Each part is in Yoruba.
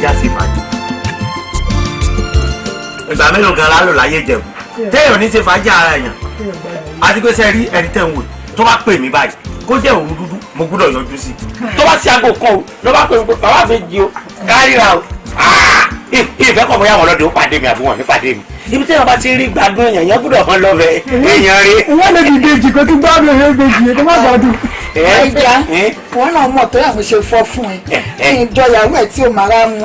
Ẹja sí fàájì. Ìgbà mélòó gan lálò láyé Ìjẹ̀bú téèyàn ní ṣe fàájì ara èèyàn. Àti pé sẹ́ rí ẹni tẹ́ ń wò tó bá pè mí báyìí kó jẹ́ òru dúdú mo gbúdọ̀ yọjú sí i. Tó bá sí aago kan o ló bá pè mí pé bàbá mi jí o káríra o. Ìfẹ́ kọ̀ bóyá àwọn ọlọ́dẹ ó pàdé mi àbí wọn ní pàdé mi. Ibi tí wọn bá ti rí gbádùn èèyàn yẹn gbúdọ̀ mọ́ lọ́fẹ̀ẹ́ èèyàn rí. Wọ́n lè dìde jì kó tún gbádùn èèyàn gbèjì yẹn kó má gbádùn. Ìjà wọn náà mọ̀ tó yà mo ṣe fọ́ fún ẹ kí n jọ ìyàwó ẹ tí ò máa rá mú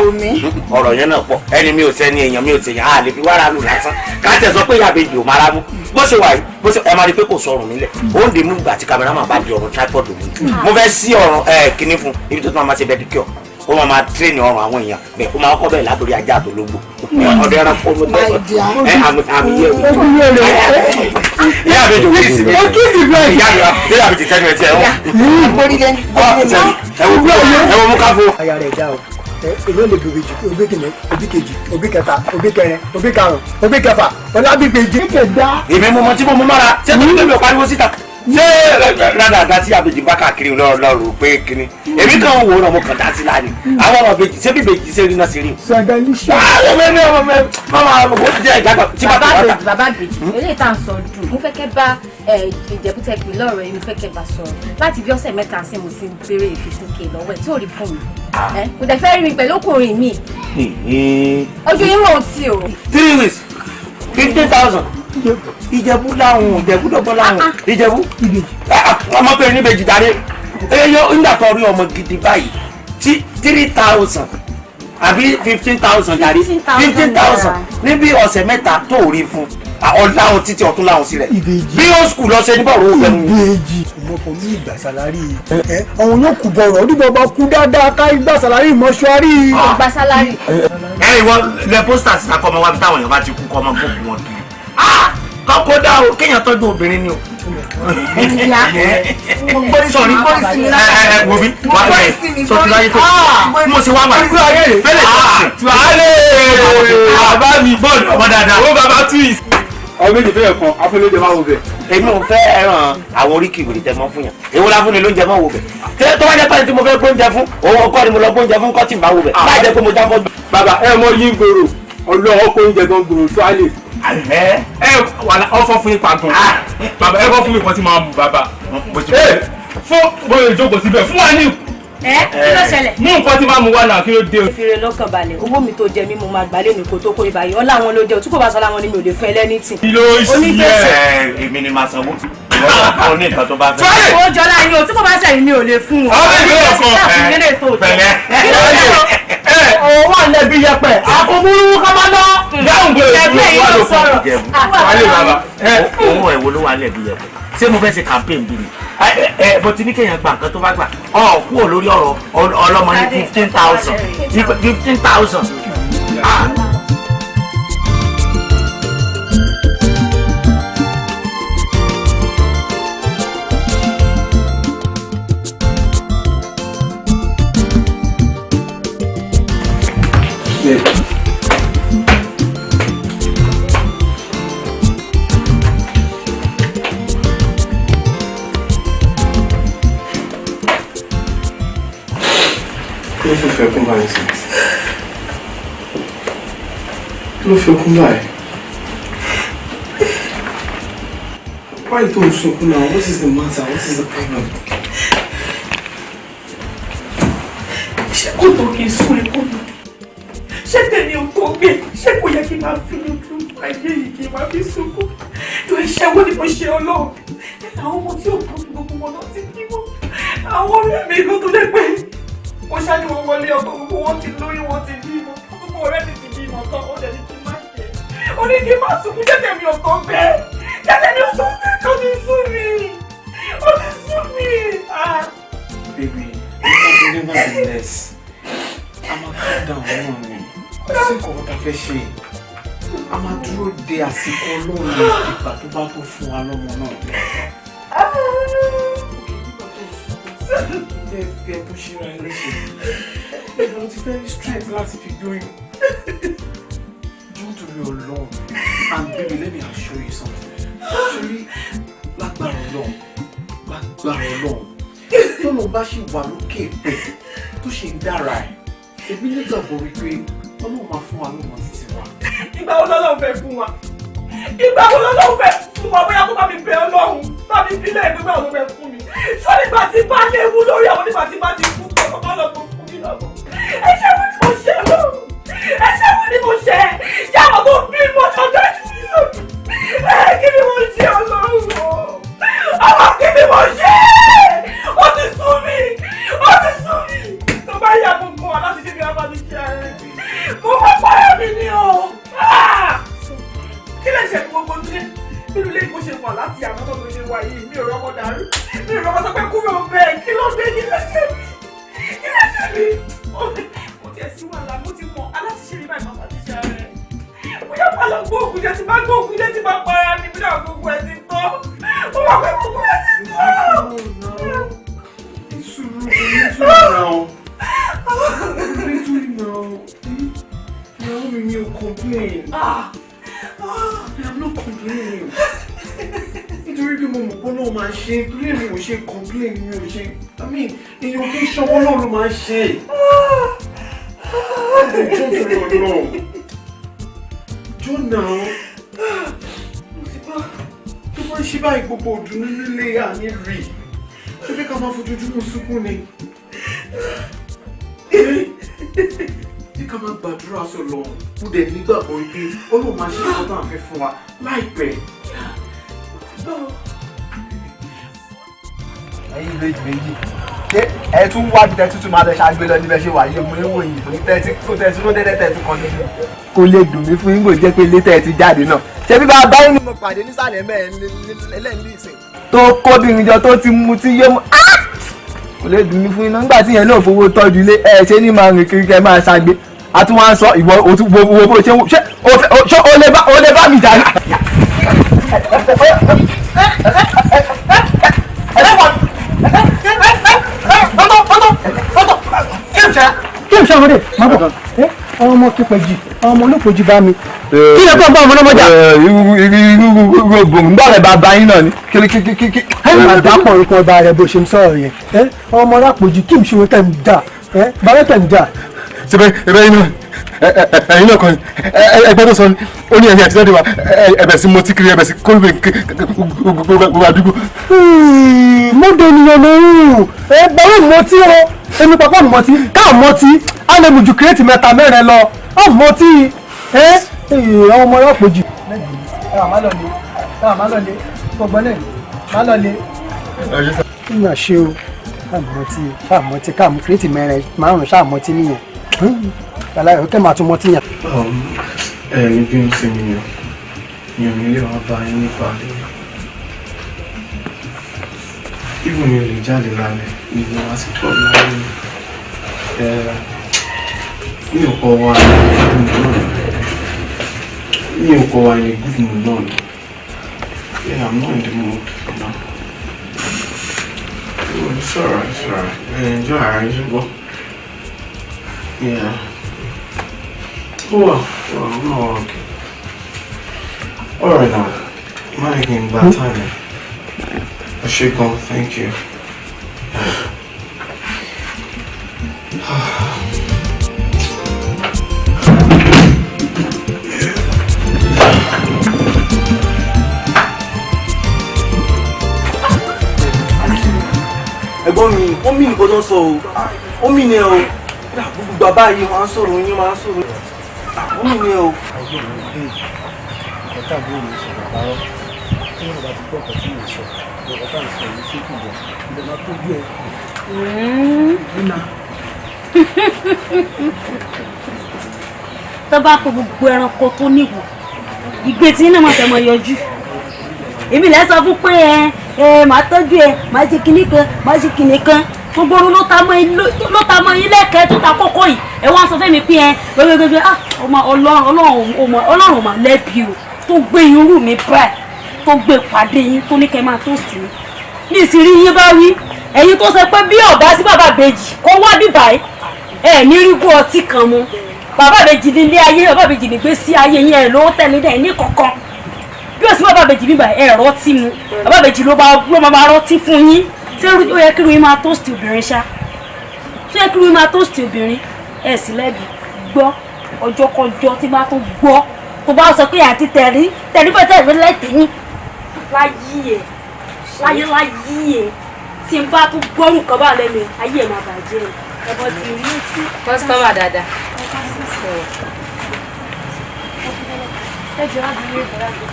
omi. Ọ̀rọ̀ yẹn náà pọ̀, ẹni mi ò sẹ́ni èèyàn mi ò sèyàn á lè fi wàrà lù lásán ká tẹ̀ sọ pé ìyá àbèjì ò máa rá mú. Bó ṣe wà yìí, bó ṣe ẹ máa rí i pé kò sọrùn nílẹ̀ ó ń dè mú ìgbà tí kámẹ́rámà bá di ọ̀run tripod mú. Mo fẹ́ sí ọ̀run kíní fún ibi tó ti máa ṣe pedicure, ó máa máa tírèèni ọrùn àwọn èèyàn bẹ́ẹ̀ ó máa kọ́ bẹ́ẹ̀ látòrí ajá àtológbò ọdẹ ẹranko ló tẹ ẹ àmì yẹ o. Ìyá àbèjì ò kí sí mi. Ìyá mi ìyá àbèjì tẹ́nu ẹ tiẹ̀ wọ́n. Ẹ wo mú káfó. Aya rẹ̀ dá o, èmi ò lè bèbè jù òbí kìíní, òbí kejì, òbí kẹta, òbí kẹrin, òbí karùn, òbí kẹfà, ọlábìbèjì. Èmi mo mọ tí mo mú mọ́ra ṣé tó ní pé mi ò pariwo síta ṣé rádàdà tí àbèjì bá káàkiri lọ́rọ̀ pé kínní èmi kàn wò ó mo kàn dá sí láàrin àwọn ọmọ bèjì ṣé bí bèjì ṣe rí náà ṣe rí. Bàbá bèjì eléyìí tá à ń sọ dùn, mo fẹ́ kẹ́ bá Ìjẹ̀bú tẹ pé lọ́rọ̀ yìí, mo fẹ́ kẹ́ bá sọ̀rọ̀ láti bí ọ̀sẹ̀ mẹ́ta sí mo sì ń béèrè 15K lọ́wọ́ ẹ̀ tí ò rí fún mi, kò dẹ̀ fẹ́ rí mi pẹ̀lú ọkùnrin mi, ojú yín wò ó tí o. 3 weeks 15,000. Ìjẹ̀bú láwọn Ìjẹ̀bú dọ́gbọ́n láwọn Ìjẹ̀bú ọmọbìnrin níbejì dáre eyọ nígbà tó rí ọmọ gidi báyìí tí 3,000 àbí 15,000 dáre 15,000 níbi ọ̀sẹ̀ mẹ́ta tó rí fún ọ̀làwọn títí ọ̀tún láwọn sí rẹ̀ bí ó skul lọ ṣe níbọ̀ owó fẹ́nu. Ìbejì ọmọ fún mi ìgbà sálárì ẹ ọ̀hún yóò kú bọ̀rọ̀ onígbà bá kú dáadáa ká ìgbà sálárì mọ́ṣúárì. Ìgbà sálárì. Ẹ ìwọ lẹ pósítà síta kọ́ ọmọ wa bí táwọn èèyàn bá ti kú kọ́ ọmọ gbókùn wọn kiri. Kọ́kọ́ dá o kéèyàn tọ́jú obìnrin ni o. Sọ̀rí ẹ wo mi wà ẹ sọ ti láyé tó mo ṣe wá wà fẹ́lẹ̀ tó ṣe. Bàbá mi bọ́ọ̀lù ọmọ dáadáa. Ó bàbá twins. Ọmọ méjì fẹ́rẹ̀ kan afúnilóúnjẹ máa wo bẹ̀. Èmi ò fẹ́ ẹran àwọn oríkì ìwé tẹ mọ́ fún yàn. Èwo la fún ni lóúnjẹ mọ́ wo bẹ̀. Tó bá jẹ́ pé tí mo fẹ́ gbóúnjẹ fún òun ọkọ ni mo lọ gbóúnjẹ fún kọ́tì máa wo bẹ̀. Láì jẹ́ pé mo jábọ́. Bàbá ẹ mọ yín gbòòrò ọlọ́wọ́ kó oúnjẹ gan gbòòrò tó á lè. Ẹ wà ọfọ fún ipa gan. Bàbá ẹ bọ́ fún mi kan tí máa mú bàbá. Fún bóyá ìjókòó síbẹ̀ fún wa ní. Ẹ kí ló ṣẹlẹ̀? Mú nǹkan tí máa mú wá náà kí ló dé o. Fire lọ́kàn balẹ̀, owó mi tó jẹ mí mo máa gbà lẹ́nu kó tó kó ibà yìí. Ọlá àwọn ló jẹ, tí kò bá sọ láwọn ni mi ò lè fún ẹ lẹ́nìtì. Kí ló ṣe ẹ? Èmi ni màá sanwó. Ìwọ ní nǹkan tó bá fẹ́. Ó jọlá yín o, tí kò bá sẹ̀yìn mi ò lè fún wọn. Ọmọ ìlú ọkàn pẹ̀lẹ́. Owó àlẹ́bí yẹpẹ̀ àkóbúrú ká má lọ. Dáhùn gbèrè Ẹgbẹ́ yìí ló sọ̀rọ̀. Owó ẹ̀ wo ló wà lẹ́bi yẹpẹ̀? Ṣé mo fẹ́ ṣe campaign bí ni? Ẹ bó ti ní kéèyàn gba nǹkan tó bá gbà ọ kúrò lórí ọ̀rọ̀ ọlọ́mọ ní 15,000 15,000. Kí ló fẹ́ kún báyìí sí? Kí ló fẹ́ kún báyìí? Why tó ń sunkún náà? What is the matter? What is the problem? Ṣé kò tó kí n sún ẹkún mi? Ṣé tèmi ò tó gbé? Ṣé kò yẹ kí n máa fi ojú ayé yìí kí n máa fi sunkún? Jọ iṣẹ́ wo ni mo ṣe Ọlọ́run? Àwọn ọmọ tí ò tó gbogbo wọn náà ti bímọ. Àwọn ọ̀rẹ́ mi kan tó lé pé mo ṣáájú wọn wọlé ọkọ, gbogbo wọn ti lóyún, wọn ti bímọ, gbogbo ọ̀rẹ́ mi ti bímọ tán, ó dẹ̀ ní kí n má ṣe, ó ní kí n má sunkún. Jẹ́jẹ́ mi ò tó bẹ́ẹ̀, jẹ́jẹ́ mi ò tó bẹ́ẹ̀, ó ti sú mi, ó ti sú mi. Baby, nevertheless, a máa calm down náà ni, kò sí nǹkan tá a fẹ́ ṣe, a máa dúró de àsìkò Ọlọ́run ìgbà tó bá tó fún wa lọ́mọ náà. Fẹ́ fẹ́ tó ṣe ra ẹ léṣe, mo ti fẹ́ strength láti fi gbóyún. Don't be alone. And baby, let me assure you something. Ṣorí lágbára Ọlọ́run, lágbára Ọlọ́run, tọ́lọ́ bá ṣì wà lókè pẹ̀ tó ṣe ń dára ẹ̀, Èmi nígbàgbọ́ wípé Ọlọ́run máa fún wa lọ́mọ títí wa. Ìgbà wo lọ́lọ́run fẹ́ fún wa? Ìgbà wo lọ́lọ́run fẹ́ fún wa? Bóyá kó bá mi bẹ Ọlọ́run, bá mi bílẹ̀ ìgbà wo ló fẹ́ fún mi? Ṣé nígbà tí bá léwu lórí àwọn nígbà tí bá ti kú pé ọlọ́run tó fún mi lọ́mọ? Ẹ̀ṣẹ̀ wo ni mo ṣe lọ́run? Ẹ̀ṣẹ̀ wo ni mo ṣe? Ṣé àwọn tó bí mo ṣọjọ́ ìṣúná lónìí? Ẹ kí ni mo ṣe Ọlọ́run o? Àwọn kí ni mo ṣe? Ó ti sú mi! Ó ti sú mi! Tó bá yà gbogbo wa láti ṣe bí wọ́n bá ti ṣe ẹ̀. Mo máa pààyà mi ni o! Kí lè ṣe gbogbo nílé? Nínú ilé ìbò ṣe wà láti àná tó ṣe wà yìí, mi ò rọ́mọ dàrú. Mi ò rọ́mọ sọ pé kúrò bẹ́ẹ̀, kí ló dé? Kí lè ṣe mí? Kí lè ṣe mí? Mo tiẹ̀ sí wàhálà, mo ti mọ̀ alátiṣe mi báyìí máa bá ti ṣe ara ẹ̀. Bóyá bá lọ gbóògùn jẹ ti bá gbóògùn jẹ ti bá para mi, bóyá gbogbo ẹ̀ ti tán. Mo mọ̀ pé gbogbo ẹ̀ ti tán. Sùúrù náà. Nítorí náà, ìyàwó mi mi ò complain. I'm not complaining. Nítorí pé mo mọ̀ pé Ọlọ́run máa ṣe, torí èmi ò ṣe complain, mi ò ṣe. I mean, èèyàn kì í ṣọwọ́ náà ló máa ṣe. Ẹ̀jọ̀ torí Ọlọ́run. Jọ náà. Tó bá ń ṣe báyìí gbogbo òdùnnú nílé àní rí. Ṣé fẹ́ ká máa fojoojúmọ́ sunkún ni? Bí ká máa gbàdúrà sọ̀lọ̀, mo dẹ̀ nígbàgbọ́ wípé Ọlọ́run máa ṣe nǹkan tá à ń fẹ́ fún wa láìpẹ́. Ẹ̀yin méjì méjì, ṣé ẹ tún wá bí tẹ́tí tún máa lọ ṣàgbé lọ níbẹ̀ ṣe wà yìí? Mo ń wò yìí fún tẹ́tí kó tẹ́tí ló dẹ́dẹ́ tẹ́tí kan nínú. Kò lè dùn mí fún yín, kò jẹ́ pé ilé tẹ́tí jáde náà. Ṣé bí bàbá yín ni mo pàdé nísàlẹ̀ mẹ́rin lẹ́ẹ̀lì ìsìn? Tó kóbìnrin jọ tó ti mu tí yé mu. Kò lè dùn mí fún iná nígbà tí yẹn náà fowó tọ́jú ilé ẹ ṣe ní máa rìn kiri kẹ máa ṣàgbé. A tún wá ń sọ ìwọ òtún wo bó ṣe ń ṣe o lè bá mi jà ní. Kí n ṣe ọmọdé má bọ̀ ọmọ kípẹ̀jì ọmọ olókojì bá mi. Kí lè kọ́ ń bá ọmọ náà mọ́jà. Irú gbọ́dọ̀ bàbá yín náà ni kíkíkíkí. Àdàpọ̀ orúkọ ọba rẹ̀ bó ṣe ń sọ̀rọ̀ yẹn. Ọmọ alápòjì kí n ṣe tẹ̀ ń jà bàbá tẹ̀ ń jà. Síbẹ̀ ẹ̀bẹ̀ yín náà ẹ̀yin náà kọ́ni ẹgbẹ́ tó sọ ni ó ní ẹ̀yìn àtijọ́ wa ẹ̀bẹ̀ sí mọtí kiri ẹ̀bẹ̀ sí kólúbẹ̀ gbogbo àdúgbò. Mọ́dé ènìyàn lòún ẹ bẹ̀rẹ̀ mọtí o, èmi pàpà mọtí ká mọtí á lè mú ju kírètì mẹ́ta mẹ́rin lọ á mọtí ẹ àwọn ọmọ alápòjì. Má lọ lé gbọgbọ́n náà má lọ lé. Kí ni àṣe o? Ká mọtí ká mú kírètì mẹ́rin márùn-ún ṣáà mọtí nìyẹn. Aláyọ̀ kẹ́ máa tún mọtí yẹn. Ẹ ní bí n ṣe mi ò mi ò ní lè wá bá yín nípa rẹ̀. Even mi ò lè jáde lálẹ́, mi ò wá sí club lálẹ́ ni. Mi ò kọ́ wa ní good mood náà. Mi ò kọ́ wa ní good mood náà ni. Yeah, I'm not in the mood now. Oh, it's alright, it's alright. Enjoy ara yín ṣùgbọ́n. Yeah. Oh, well, no, okay. Alright now. My game, bad timing. Oṣegun, thank you. Ẹ̀gbọ́n mi, ó mì nìkan tó ń sọ o, ó mì ní ẹ o, gbogbo bàbá yìí máa ń sọ̀rọ̀ yín máa ń sọ̀rọ̀, ó mì ní ẹ o. Ẹ̀gbọ́n mi, nǹkan tá àbúrò mi sọ̀rọ̀ parọ́, tí wọ́n bá ti gbọ́ ọ̀kan tí mò ń sọ, ọ̀kan tá à ń sọ yìí ṣé kù bọ̀, ìbẹ̀ máa tójú ẹ̀. Tó bá kó gbogbo ẹranko tó níwò, ìgbé tí náà máa fẹ́ mọ yọjú. Èmi lẹ́ sọ fún pé ẹ máa tọ́jú ẹ, máa ṣe kinní kan, máa ṣe kinní kan. Gbogbo orun ló ta mọ́ ilé ẹ̀kẹ́ tó ta kókó yìí. Ẹ wá sọ fẹ́mi pé ẹ gbẹgbẹgbẹ ah ọmọ Ọlọ́run mà lẹ́bi o tó gbé irú mi báyìí tó gbé pàdé yín tó ní kẹ́ máa tó sí mi. Ní ìsìnrí yín bá wí, ẹ̀yin tó sọ pé bí ọ̀bá sí bàbá bèjì kó wá bíbá yìí, ẹ ní rí gún ọtí kan mu. Bàbá bèjì ní ilé ayé, bàbá bèjì ní gbé sí ayé yín ẹ̀ lówó tẹ̀lé dẹ̀ ní kankan. Bí o sì bàbá bèjì bíbá ẹ rọtí mu, bàbá bèjì ló máa rọtí fún yín. Ṣé ó yẹ kí irun yín máa tóòsì obìnrin ṣá? Ṣé ó yẹ kí irun yín máa tóòsì obìnrin? Ẹ sì lẹ́bi gbọ́ ọjọ́ kọjọ́ tí bá tó gbọ́ tó bá sọ pé àti tẹ̀rí tẹ̀rí bẹ́ẹ̀ tẹ̀rí lẹ́tìyín láyé ẹ̀ láyé láyé ẹ̀ tí n bá tó gbọ́ nǹkan bá lẹ́nu ayé ẹ̀ máa bàjẹ́ ẹ̀bọ ti rí sí. Kọ́sítọ́mà dáadáa. Ẹ jẹ́ àbúrò ìbọ̀dá mi.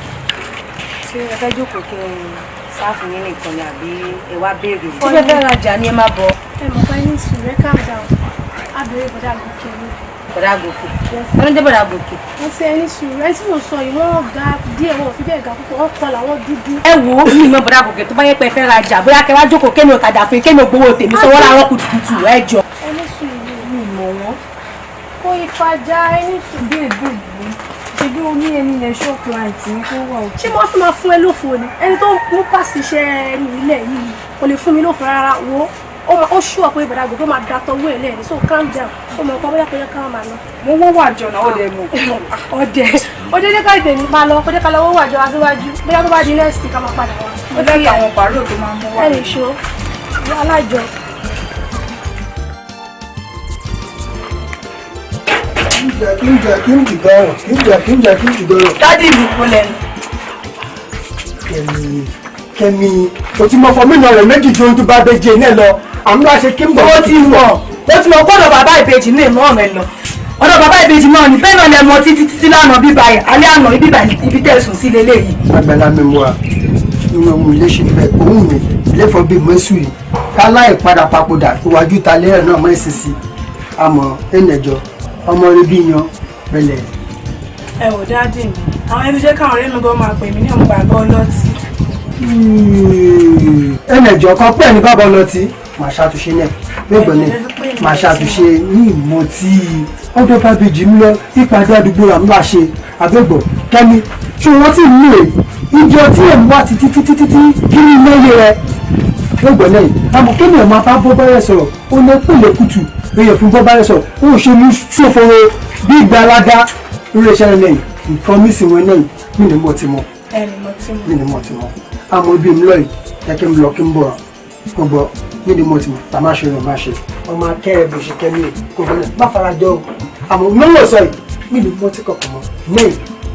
Ṣé ẹ fẹ́ jókòó kí n sáàfù yín nìkan ni àbí ẹ wá béèrè? Tí ẹ fẹ́ rajà ni ẹ má bọ̀. Ẹ mọ̀ pé ní sùúrù calm down. Abèrè bọ̀dá gòkè ni. Bọ̀dá gòkè. Wọ́n ní bọ̀dá gòkè. Wọ́n ti ẹni sùúrù ẹni tí mo sọ yìí wọ́n ga díẹ̀ wọn ò fi bẹ́ẹ̀ ga púpọ̀ wọ́n kọlà wọ́n dúdú. Ẹ wo mi mọ bọ̀dá gòkè tó bá yẹ pé ẹ fẹ́ rajà bóyá kẹ wá jókòó kémi ò tajà fún kémi ò gbowó tèmi sọ́wọ́ láàárọ̀ kùtùkùtù ẹ jọ. Ẹni sùúrù mi mọ̀ wọ́n. Kó ìfàjà ẹni sùúrù. Ṣebí o ní ẹni yẹn show client ní kó wà òkè. Ṣé mo fi máa fún ẹ lófo ni? Ẹni tó mú pàṣẹ iṣẹ́ ẹni ilẹ̀ yìí kò lè fún mi lófo rárá wo. Ó ṣú ọ̀pọ̀ ìbàdàn àgbẹ̀ tó máa da tọwọ́ ẹ̀ lẹ́yìn so calm down. Ó mọ̀ nǹkan bóyá kò yẹ ká máa lọ. Mo wọ́ wà jọ náà ó dẹ̀ mọ̀. Ọdẹ ọdẹ jẹ́ ká ìtẹ̀ ní máa lọ kó jẹ́ ká lọ wọ́ wà jọ aṣíwájú bóyá tó bá di next ká máa padà wá. Ó lẹ́ka àwọn pàrọ̀ tó máa mú wá. Ẹ lè ṣó alájọ. Dádì ìbùkún lẹ́nu. Kẹ́mi Kẹ́mi o ti mọ fọmínà rẹ̀ méjì ju ohun tó bá bẹ jẹ náà lọ àmú wá ṣe kí n bọ̀. Ó ti mọ̀ ó ti mọ̀ gbọ́dọ̀ bàbá ìbejì ní ìmọ̀ rẹ̀ lọ. Ọ̀dọ̀ bàbá ìbejì náà ni bẹ́ẹ̀ náà ni ẹ mọ títí títí lánàá bíbá yìí alẹ́ àná bíbá ibi tẹ̀ sùn sí leléyìí. Àgbàlá mi mú wa ìwé ohun ilé ṣe bẹ́ẹ̀ òun mi lẹ́fọ̀ọ́ bíi mọ́sù yìí káláì padà papòdà iwájú ta lẹ́rẹ̀ náà mọ́ ìsinsin àmọ́ ẹnẹ̀jọ ọmọ rẹ bí yan pẹ̀lẹ́. Ẹ wò dáàdì mi àwọn ẹni jẹ́ káwọn ọ̀rẹ́ mi gan máa pè mí ní ọmọ bàbá ọlọ́tí. Ẹnẹ̀jọ kan pẹ́ ní bàbá ọlọ́tí màá ṣàtúnṣe náà gbẹ̀gbọ̀n náà màá ṣàtúnṣe ní ìmọ̀ tí ọdọ bá bèjì ń lọ ìpàdé àdúgbò rà ń bá ṣe àgbẹ̀gbọ̀ Kẹ́mi ṣé wọ́n ti mú e ìjọ tí èmi wá títí títí títí kí ni lẹ́yìn rẹ gbẹ̀gbọ̀n náà àmọ́ kí ni ọ̀ máa bá bọ́ bẹ́rẹ̀ sọ̀rọ̀ ó lè pèlè kùtù èyàn fún bọ́ bẹ́rẹ̀ sọ̀rọ̀ ó ṣe mú ṣòfòrò bí ìgbà aládá lórí iṣẹ́ lẹ́yìn promise wọn náà mí ni mo ti mọ mí ni mo ti mọ àmọ́ ibi mi lọ yìí jẹ́ kí n lọ kí n bọ̀ kó gbọ́ mí ni mo ti mọ tà má ṣe rẹ̀ má ṣe ọmọ akẹ́rẹ́ bó ṣe kẹ́mi kó gbọ́ náà má fara jọ o àmọ́ mọ́wọ́ sọ yìí mí ni mo ti kọ̀kọ̀ mọ́ ní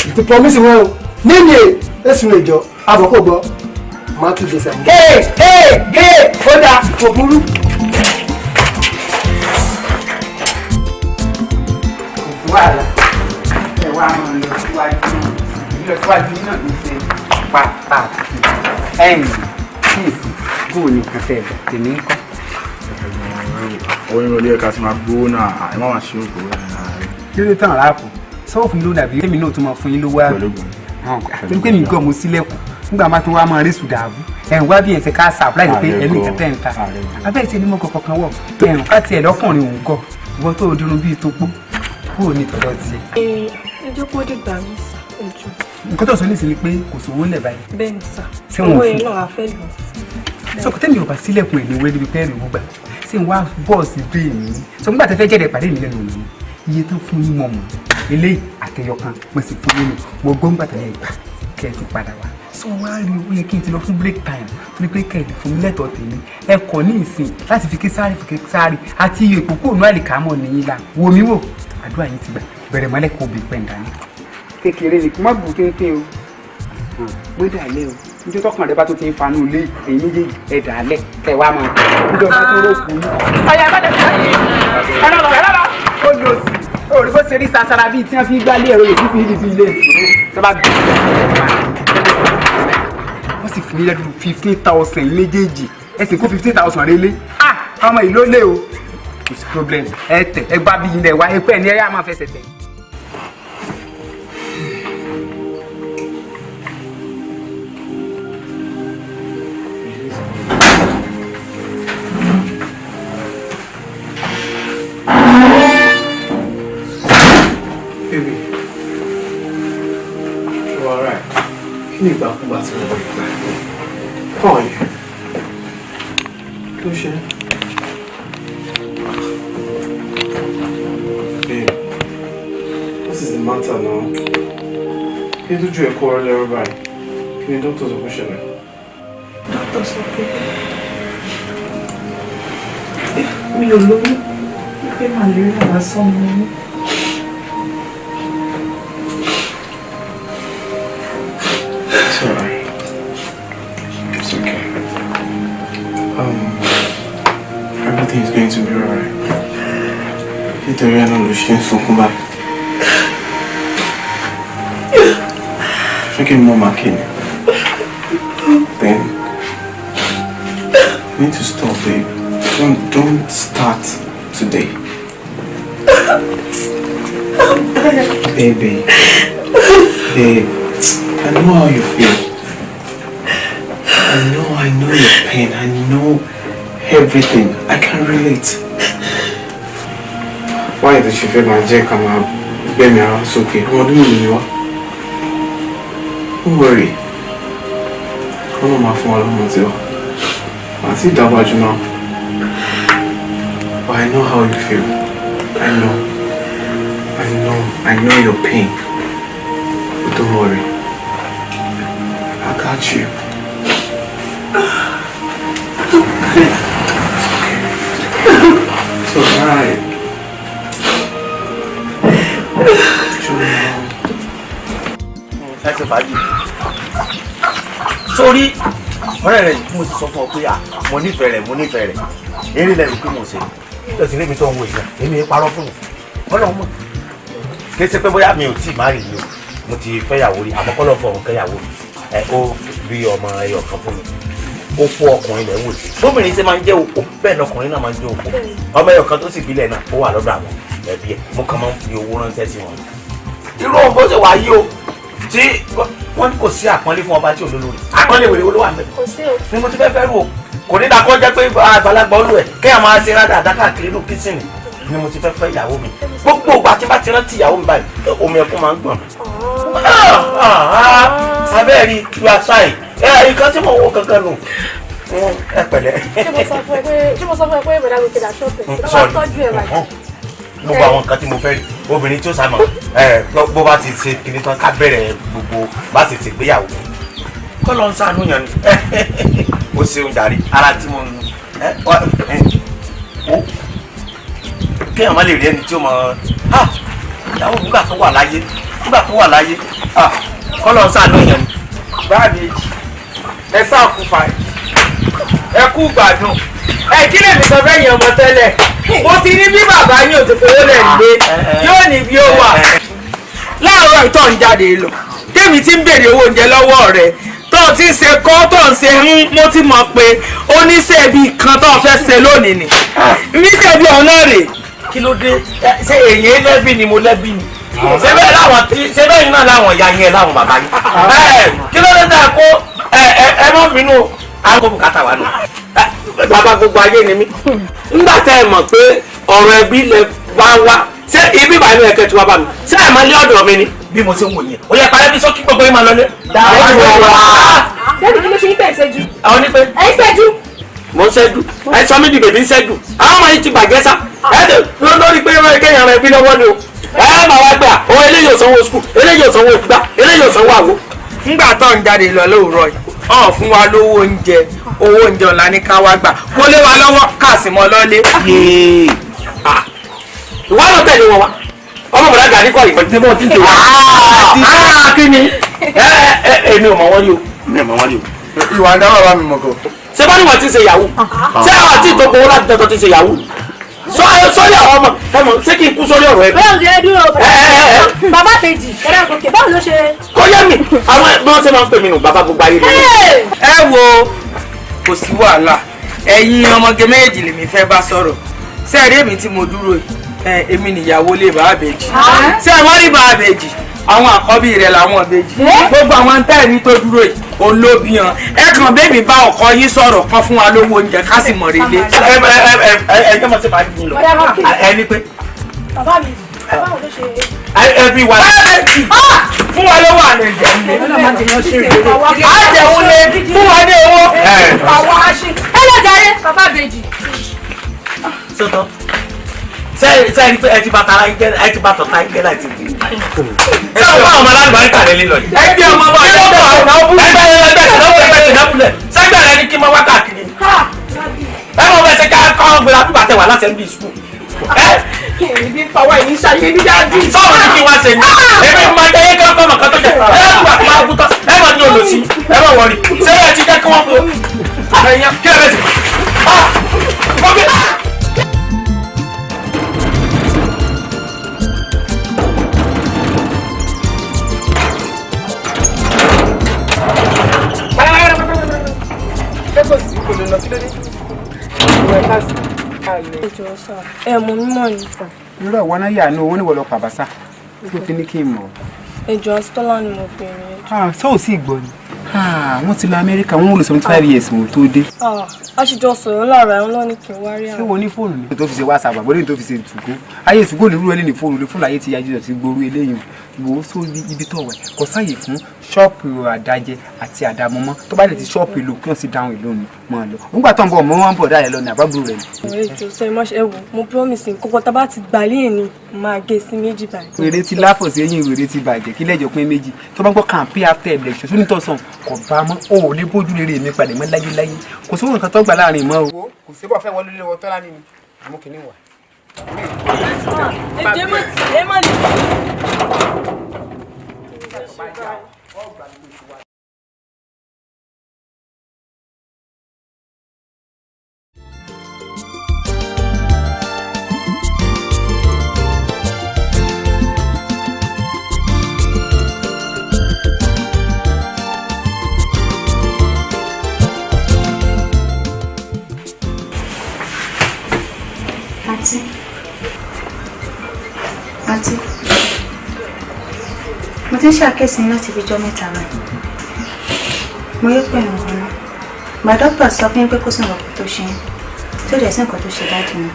ìtì promise wọn o ní ní èsùn ìjọ àbọ̀ kó gbọ́ má tún gbèsè mọ́. Ee ee ee ó dáa kò burú. Wàhálà ẹ wá máa lọ síwájú lọ síwájú náà ní ṣe pàtàkì ẹ̀yìn kíyèsí bóò ní nǹkan tẹ̀ ẹ̀gbà tèmi ń kọ́. Oyin olè ẹ̀ka ti máa gbowó náà ẹ má máa ṣe òkú rẹ̀. Kí ló dé tán ráàpù sọ́wọ́ fún mi lónìí àbí èmi náà tún máa fún yín lówó àbí. Torí pé mi gan mo sílẹ̀kùn nígbà máa tún wá máa rí sùdàbù ẹ̀rùn wá bí ẹ̀sẹ̀ ká sàpláì pé ẹni nǹkan tẹ̀ ń ta abẹ́ ìṣe ni mo kọ̀ọ̀kan kan wọ̀ ẹ̀rùn ká tiẹ̀ lọ́kùnrin òun kọ̀ ìwọ tó dúró bíi tó pọ̀ kúrò ní tọ̀dọ̀ tiẹ̀. Ẹ jẹ́ kó dìgbà mi sà ẹ jọ̀ọ́. Nǹkan tó sọ ní ìsinmi pé kò sówó ńlẹ̀ báyìí. Bẹ́ẹ̀ ni sà Ṣé wọn ò owó fún yẹn náà a fẹ́ lò. Sọ pé tẹ́mi ò bá sílẹ̀kùn ẹ̀ ní wẹ́ẹ́ níbi pẹ́ẹ́rì gbogbo ṣé n wá bọ́ọ̀sì bíi mi sọ nígbà tẹ́ fẹ́ jẹ́rẹ̀ pàdé mi lẹ́nu òní iye tán fún yín mọ̀ mọ̀ eléyìí àtẹyọkan mo sì fún yín nù mo gbọ́ ńgbà tẹ́lẹ̀ ìgbà kẹ́ ẹ tún padà wá sọ wá rí owó yẹ kí n ti lọ fún break time torí pé kẹ́ ẹ lè fún mi lẹ́tọ̀ọ́ tèmi ẹ kọ̀ ní ìsìn láti fi késàrì fi késàrì àti iye ìkókó ònú àlìkámọ̀ nìyí la wo mi wò àdúrà yín ti gbà bẹ̀rẹ̀ mọ́lẹ̀ kó bè pẹ́ ǹdání. Kékeré ni kí má bù pínpín o gbé dàlẹ́ o níjọ́ tọkàn rẹ bá tó ti ń fanú ilé èyí méjèèjì ẹ dàlẹ́ kẹ wá máa níjọ́ bá tó rókù yín. Ọ̀yà ìbàdàn ẹ lọ ẹ lọ ó lọ sí orí bó ṣe rí sasara bíi tí wọ́n fi gbálé ẹ̀rọ yòókù fi ibi ilé ìṣòro tó bá gbé wọ́n sì fún yín lẹ́dùn 15,000 méjèèjì ẹ sì kó 15,000 rélé ah ọmọ yìí ló lé o kò sí problem ẹ tẹ ẹ gbá bí ilẹ̀ wa ẹ pẹ́ ní ẹ yá máa fẹsẹ̀ tẹ̀. Baby, you alright? Kí ni ìgbàkúgbà tí mo gbà? How are you? Kí ló ṣe? Babe, what is the matter now? Kí ni tójú ẹ̀ kọ́ ọ lẹ́rọ báyìí? Kí ni dókítà sọ pé ṣẹlẹ̀? Dókítà sọ pé mi ò lóyún. Pé màlúù lásán ni mí. It's alright. It's okay. Everything is going to be alright. Nítorí ẹ̀ náà ló ṣe ń sunkún báyìí. Ṣé kí n mọ màkì ni? Then, you need to stop, babe. Don't start today. Baby, babe, I know how you feel. I know your pain. I know everything. I can relate. Why did she feel my jack and my baby are okay? What do you mean? Don't worry. I'm not my phone. I see that you now. But I know how you feel. I know. I know your pain. But don't worry. I got you. It's alright. Ẹ ṣe fàájì. Sórí ọ̀rẹ́ rẹ̀ yìí mo ti sọ fún ọ pé à mo nífẹ̀ẹ́ rẹ̀ mo nífẹ̀ẹ́ rẹ̀. Eré lẹ́rù pé mo ṣe. Lọ́sìn lémi tó ń wo ìyá èmi ń parọ́ fún mi. Ọlọ́run mọ̀. Kì í ṣe pé bóyá mi ò tí ì má rí i o. Mo ti fẹ́yàwó rí àmọ́ kọ́ lọ́ fọ òun kẹ́yàwó mi. Ẹ ó bí ọmọ ẹyọ kan fún mi. Ó fún ọkùnrin lẹ́ wò sí. Bóbìnrin ṣe máa ń jẹ́ òpó bẹ́ẹ̀ lọkùnrin náà máa ń jẹ́ òpó. Ọmọ ẹyọ kan tó sì bílẹ̀ náà ó wà lọ́dọ̀ àwọn ẹbí ẹ̀. Mo kàn máa ń fi owó ránṣẹ́ sí wọn. Irú òun bó ṣe wà yí o tí wọ́n ní kò sí àpọ́nlé fún ọba tí ò lólórí. Àpọ́nlé wèrè olówó àmì. Kò sí o. Ni mo ti fẹ́ fẹ́ rò kò ní dakọ́ jẹ́ pé àgbàlagbà olú ẹ̀ kéèyàn máa ṣe rádà káàkiri inú kíṣìnì ni mo ti fẹ́ fẹ́ ìyàwó mi. Gbogbo ìgbà tí bá ti rántí ìyàwó mi báyìí omi ẹkún máa ń gbọ̀n mi. Abẹ́rẹ́ you are shy. Ẹ nǹkan tí mo wo kankan nù. Ẹ pẹ̀lẹ́. Ṣé mo sọ fún ẹ pé ìbẹ̀rẹ̀ àgùkè dà ṣọ́ọ̀pẹ̀ sí lọ́wọ́ tọ́jú ẹ̀ báyìí? Gbogbo àwọn nǹkan tí mo fẹ́ rí obìnrin tí ó sá mọ̀ bó bá ti ṣe kinní tán ká bẹ̀rẹ̀ gbogbo bá ti ṣègbéyàwó kọ́ ló ń ṣàánú yàn ni ó ṣeun jàre ara tí mo ń ó kéèyàn má lè rí ẹni tí ó mọ̀ ìyàwó nígbà tó wà láyé nígbà tó wà láyé kọ́ ló ń ṣàánú yàn ni. Báàbí ẹ sáà kú fàájì ẹ kú gbádùn ẹ kí lèmi sọ fẹ́ yẹn ọmọ tẹ́lẹ̀ mo ti ní bí bàbá yín ò ti fowó lẹ̀ gbé yóò ní bí ó wà láàárọ̀ ìtọ́ ń jáde lọ tèmi ti ń béèrè owó oúnjẹ lọ́wọ́ rẹ̀ tó o ti ń ṣe kọ́ tó ń ṣe ń mo ti mọ̀ pé oníṣẹ́ ibi kan tó o fẹ́ ṣe lónìí ni oníṣẹ́ ibi ọ̀nà rè. Kí ló dé ṣé èyí lẹ́bí ni mo lẹ́bí ni ṣé bẹ́ẹ̀ láwọn tí ṣé bẹ́ẹ̀ yín náà láwọn ìyá yín láwọn bàbá yín kí ló dé tá a kó ẹ mọ́ bínú àwọn bùkátà wà nù. Bàbá gbogbo ayé ni mí nígbà tẹ́ ẹ mọ̀ pé ọ̀rọ̀ ẹbí lẹ wá wá ṣé ibi ìbànú ẹ̀kẹ́ tí wá bá mi ṣé ẹ̀ máa lé ọ̀dọ̀ mi ni bí mo ṣe ń wò yẹn ó yẹ parẹ́ bí sọ́kí gbogbo yín máa lọlé. Dẹ́bi kí ló ṣe yín pẹ̀ ṣẹ́jú. Àwọn ní pé. Ẹ ń ṣẹ́jú. Mo ń ṣẹ́jú ẹ sọ mí di bèbí ń ṣẹ́jú àwọn ọmọ yìí ti bàjẹ́ sá ẹ lórí pé kéèyàn rẹ bí lọ́wọ́ ni o ẹ máa wá gbà ó eléyìí ò sanwó skul eléyìí ò sanwó gbà eléyìí ò sanwó àwo. Ńgbà tó ń jáde lọ lóòrọ̀ yìí ọ̀ fún wa lówó oúnjẹ owó oúnjẹ ọ̀la ní ká wá gbà kó lé wa lọ́wọ́ ká sì mọ́ lọ́lé. Ìwọ ló tẹ̀lé wọn wá ọmọ bọ̀dá gàdí kọ́ ìkọ́ tí wọ́n ti ń tè wá. Kí ni èmi ò mọ̀ wọ́n rí o mi ò mọ̀ wọ́n rí o. Ìwà ń dá bàbá mi mọ̀ kọ́. Ṣé bá ní wọ́n ti ṣe yahoo ṣé àwọn àti ìtòkò owó láti tẹ́tọ́ ti ṣe yahoo sọ́rí àwọn ọmọ ẹmọ ṣé kí n kú sórí ọ̀rọ̀ ẹ. Bẹ́ẹ̀ ni ẹ dúró bàbá kejì ẹ̀rọ àkókè báwo ló ṣe. Kò yé mi àwọn bí wọ́n ṣe máa ń pè mí nù bàbá gbogbo ayé mi. Ẹ wo kò sí wàhálà ẹ̀yin ọmọge méjì lèmi fẹ́ bá sọ̀rọ̀ ṣé ẹ rí èmi tí mo dúró yìí èmi nìyàwó lé bàbá àbèjì ṣé ẹ wọ́n rí bàbá àbèjì àwọn àkọ́bí rẹ̀ làwọn ìbejì gbogbo àwọn tẹ́ẹ̀rí tó dúró yìí olóbi hàn ẹ kàn bẹ́ẹ̀mí bá ọkọ yín sọ̀rọ̀ kan fún wa lówó oúnjẹ ká sì mọ̀ relé. Ẹ ẹ mọ̀ sí fàájì mi lọ ẹ ní pé. Bàbá mi báwo ló ṣe. Ẹ bí wa. Fún wa lówó àná ìjẹun lé. Àjẹun lé fún wa ní owó. Ẹ lọ jàre bàbá àbèjì. Sọ́tọ̀ sẹ́ẹ̀rí pé ẹ ti bá tara yín jẹ́ ẹ ti bá tọ̀ta yín jẹ́ láì ti di. Ṣé o bá àwọn aláàbáríkà rẹ lílọ yìí? Ẹgbẹ́ ọmọ wa ẹgbẹ́ ẹgbẹ́ ẹgbẹ́ ẹgbẹ́ sẹ́gbẹ́ rẹ ní kí n máa wá káàkiri. Ẹ mọ̀ bẹ́ẹ̀ ṣe ká kọ́ gbéra bí bàtẹ̀ wà láti ẹbí sùkúl. Ibi ń fọwọ́ yìí ń ṣayé ní dájú. Sọ́ọ̀rọ̀ ní kí wá ṣe ni. Èmi máa jẹ́ yín kán fọ́mọ̀ kan tó jẹ. Ẹ wà máa kú tán. Ẹ máa ní olùsí. Ẹ má wọrí. Ṣé ẹ ti jẹ́ kí wọ́n fún? Ẹ̀yàn kí ẹ bẹ̀ sí. Ẹ mọ̀ mímọ̀ ni sà. Irú ẹ̀wọ̀n náà yà ní owó níwọ̀ lọ pàbàṣà tó fi ní kí n mọ̀. Ẹjọ́ Stọ́lá ni mo pè é. Ṣé ò sí ìgbọ́ ni? Wọ́n ti lọ Amẹ́ríkà, wọ́n lò 75 years mo tó dé. A ṣe jọ sọ̀rọ̀ lára ẹ̀ lọ́ní kí n wá rí àwọn. Ṣé wo ní fóònù ni? Tó fi ṣe WhatsApp àgbọ̀dé tó fi ṣe tùgó. Ayé tùgó ní irú ẹni ní fóònù ní fóònù ayé ti yájú ti gboru eléyìí. Wò ó sórí ibi tó wẹ̀ kò sáàyè fún ṣọ́ọ̀pù àdájẹ àti àdámọ́mọ́ tó bá lè ti ṣọ́ọ̀pù ìlú kí wọ́n sì dáhùn ìlú mi mọ́ ọ lọ. Nígbà tó ń bọ̀ mọ́ wọn bọ̀ dáa lọ ní àbábúrò rẹ̀ ni. Ẹjọ́ sọ ẹ má ṣe ẹ wò mo promise nǹkan tá a bá ti gbà léyìn ni máa gé sí méjì báyìí. Wèrè ti láfọ̀ sí eyín wèrè ti bàjẹ́ kí lẹ́jọ́ pín méjì tó bá ń gbọ́ campaign after election tó ní tọ̀sán kò bá mọ́ o ò lè bójú rere mi padà mọ́ láyéláyé kò sówó nǹkan tó gbà láàrin mọ́ o. Kò sí bọ́ fẹ́ wọlé lé wọ tọ́lá nínú àmú kìíní wà. Ẹ má ẹ má lè. Àǹtí, àǹtí, mo ti ń ṣàkíyèsí yín láti bíjọ́ mẹ́ta báyìí. Mo yóò pẹ̀lú ọ̀rọ̀ náà. Gbà dókítà sọ fún yín pé kó sí nǹkan tó ṣe yín, tó dẹ̀ sí nǹkan tó ṣe dájú náà.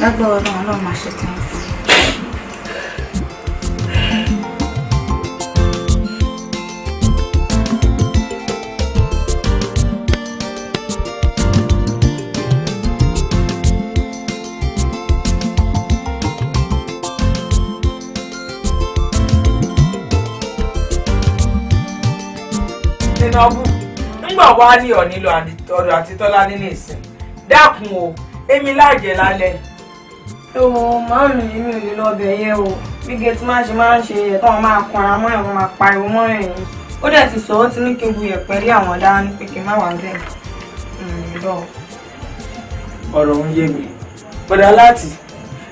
Lágbára Ọlọ́run, Ọlọ́run máa ṣe tán fún yín. Tinubu ńgbà wá ní ọ̀nílò ọ̀dọ̀ àti Tọ́lá nínú ìsìn dákun o èmi láàjẹ lálẹ́. Ó màámi mi ò lè lọ bẹ̀ yẹn o bí gẹ̀ẹ́tì máa ṣe máa ń ṣe ẹ̀ táwọn máa kanra mọ́ ẹ̀wọ̀n máa pariwo mọ́ ẹ̀yìn ó dẹ̀ ti sọ ó ti ní kí n bu yẹ̀pẹ̀ lé àwọn dání pé kí n má wà bẹ́ẹ̀ lọ. Ọ̀rọ̀ ń yé mi bọ̀dà láti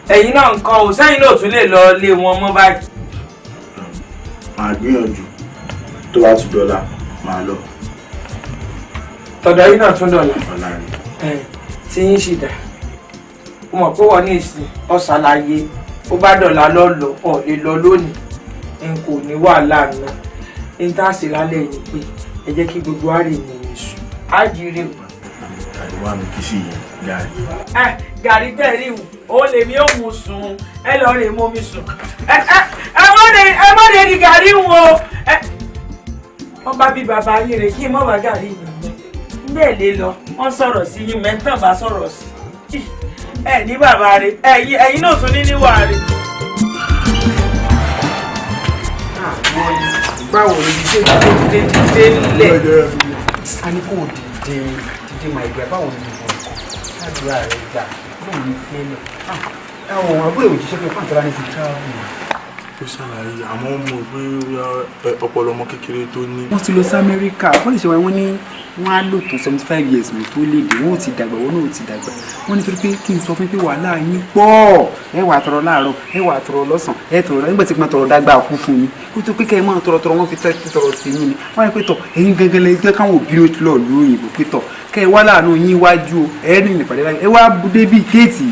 ẹ̀yin náà nǹkan ò sẹ́yìn náà tún lè lọ lé wọn mọ́ báyìí. Màá gbìyànjú tó bá tún dọ́là máa lọ. Tọ̀dọ̀ yìí náà tún dọ̀la. Tí yín sì dà. Ó mọ̀ pé wọ́n ní ìsìn ọ̀sàlàyé ó bá dọ̀la lọ́lọ́ ọ̀ lè lọ lónìí. N kò ní wàhálà náà. N tá a sì lálẹ́ yìí pé ẹ jẹ́ kí gbogbo wa rè ní ìsù. Á jíire o. Gàrí wà mí kí sì yẹn gàrí. Ẹ gàrí tẹ̀ rí wù, òun lèmi ó mu sùn, ẹ lọ rè mú mi sùn. Ẹ má lè di gàrí wù o. Wọ́n bá bí bàbá yín rè kí n mọ̀ bá gàrí yìí mẹ́ bẹ́ẹ̀ lè lọ wọ́n sọ̀rọ̀ sí yín mẹ́tàn bá sọ̀rọ̀ sí ẹ ní bàbá rè ẹ̀yin náà tún ní níwà rè. Báwo ni dídé dídé dídé lẹ̀? A ní kó dìde dídé máa gbà báwo ni ìbò nǹkan ládùúrà rẹ̀ gbà lóun ní fẹ́lẹ̀. Àwọn àbúrò òjíṣẹ́ fún pàǹtọ́lá ní ti travel. Ó ṣàlàyé àmọ́ mo rò pé ọpọlọ ọmọ kékeré tó ní. Wọ́n ti lọ sí Amẹ́ríkà wọ́n lè ṣe wọ́n ní wọ́n á lò tó 75 years mi tó léde wọ́n ò ti dàgbà wọ́n náà ò ti dàgbà wọ́n nítorí pé kí n sọ fún pé wàhálà yín pọ̀ ẹ wà tọrọ láàárọ̀ ẹ wà tọrọ lọ́sàn ẹ tọrọ nígbà tí mo tọrọ dágbà kú fún mi kó tó pé kẹ́ ẹ máa tọrọ tọrọ wọ́n fi tọrọ sí yín ni wọ́n á pé tọ̀ ẹ̀yin gangan lẹ jẹ́ káwọn òbí lọ lù òyìnbó pé tọ̀ kẹ́ ẹ wá láàánú yín wájú o ẹ rìn ìpàdé láyé ẹ wá débi géètì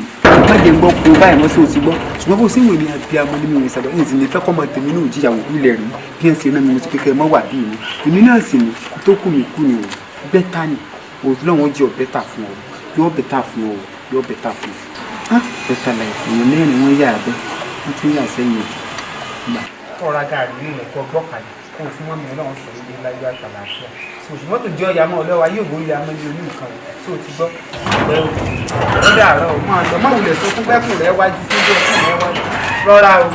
má jẹ́ ń gbọ́ kó báyìí mọ́ sí òtí gbọ́ ṣùgbọ́n kò sí ìwé mi abiyamọ ní mi ò sábà ní ìsìn fẹ́ kọ́ mọ tèmi náà jíyàwó ilẹ̀ rí bí ẹ̀ ń ṣe náà mi mo ti kékeré mọ́ wà bí mi èmi náà sì ní kó tó kù mí kú ni o bẹ́tà ni òtún jẹ́ ọ bẹ́tà fún ọ yọ bẹ́tà fún ọ yọ bẹ́tà fún ọ bẹ́tà láì fún ọ mẹ́rin wọ́n yà abẹ́ wọ́n tún yà sẹ́yìn gbà. tọ́ra gàrí nínú ẹ̀kọ́ gbọ́kàlẹ̀ kó o fún mọ́mí ọlọ́run sọ ilé láyé àtàlàáfíà ṣùgbọ́n tó jẹ́ ọ̀yà mọ́ ọlọ́wà yóò gbórí amọ́ ní oní nǹkan rẹ̀ tó ti gbọ́. ó dàárọ̀ o máa lọ máa wulẹ̀ sọ fún pẹ́kùn rẹ wájú sí ilé ẹkùn rẹ wájú rọra o.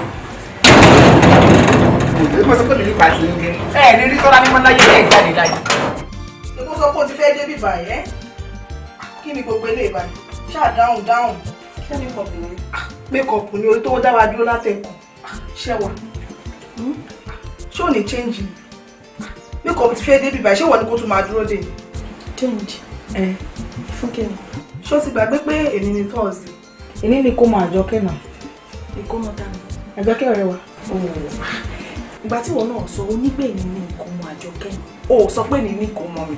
mo sọ pé mi nípa ti ń gé ẹ ní rí tọ́lá mímọ́ láyé ẹ̀ jáde láyé. Ṣé kó sọ pé o ti fẹ́ dé bíbá yẹn? Kí ni gbogbo eléyìí báyìí? Ṣáà dáhùn dáhùn. Ṣé makeup ni? Makeup ni orí tó dá wa dúró látẹ̀kọ̀. Ṣé wà? Ṣé ò ní change ni? Makeup ti fẹ́ débi báyìí, ṣé wọ́n ní kó tún máa dúró dè? Change? Ẹ fún kí ni? Ṣé o ti gbàgbé pé èmi ni Thursday? Èmi ni kó mọ Àjọkẹ́ náà. Ìkómọ ta ni? Àjọkẹ́ ọ̀rẹ́ wa. Ìgbà tí ìwọ náà sọ onígbẹ̀yìn ní ìkómọ Àjọkẹ́. O ò sọ pé ní ní ìkómọ mi.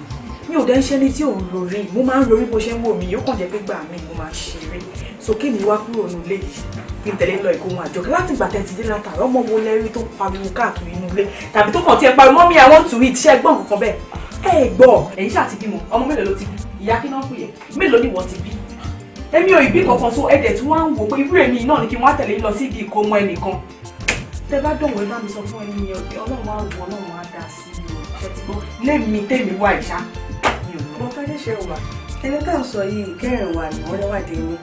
Mi ò dẹ́ ń ṣe ní tí ò ń rorí. Mo máa ń rorí bó ṣe ń wò mí, yóò kàn jẹ́ pé gbà mí mo máa ṣeré. So kémi wá kúrò nílé yìí kí n tẹ̀lé lọ ìkómọ Àjọkẹ́. Láti ìgbà tẹ́ ti dé látàárọ̀, ọmọ wo lẹ́rí tó ń pariwo káàkiri inú ilé tàbí tó kàn ti ẹ pariwo mọ́mí I want to eat, ṣé ẹ gbọ́ nǹkan kan bẹ́ẹ̀? Ẹ gbọ́, ẹ̀yin ṣáà ti bímọ, ọmọ mélòó ló ti bí? Ìyá kí náà pè é? Mélòó ni wọ́n ti bí? Èmi ò ìbí kankan, so ẹ̀dẹ̀ tí wọ́n á ń wò pé irú èmi náà ni kí wọ́n á tẹ̀lé lọ sí ibi ìkómọ ẹnìkan. Tẹ bá dọ̀wọ́ ẹ bá mi sọ fún ẹni yẹn pé Ọlọ́run á wọ Ọlọ́run á dá sí i o, ṣe ti gbọ́? Lémi tèmi wà ìṣá. Mo fẹ́ lè ṣe wà. Ẹni tá à ń sọ yìí kẹrin wà ní wọ́n wà dé ní.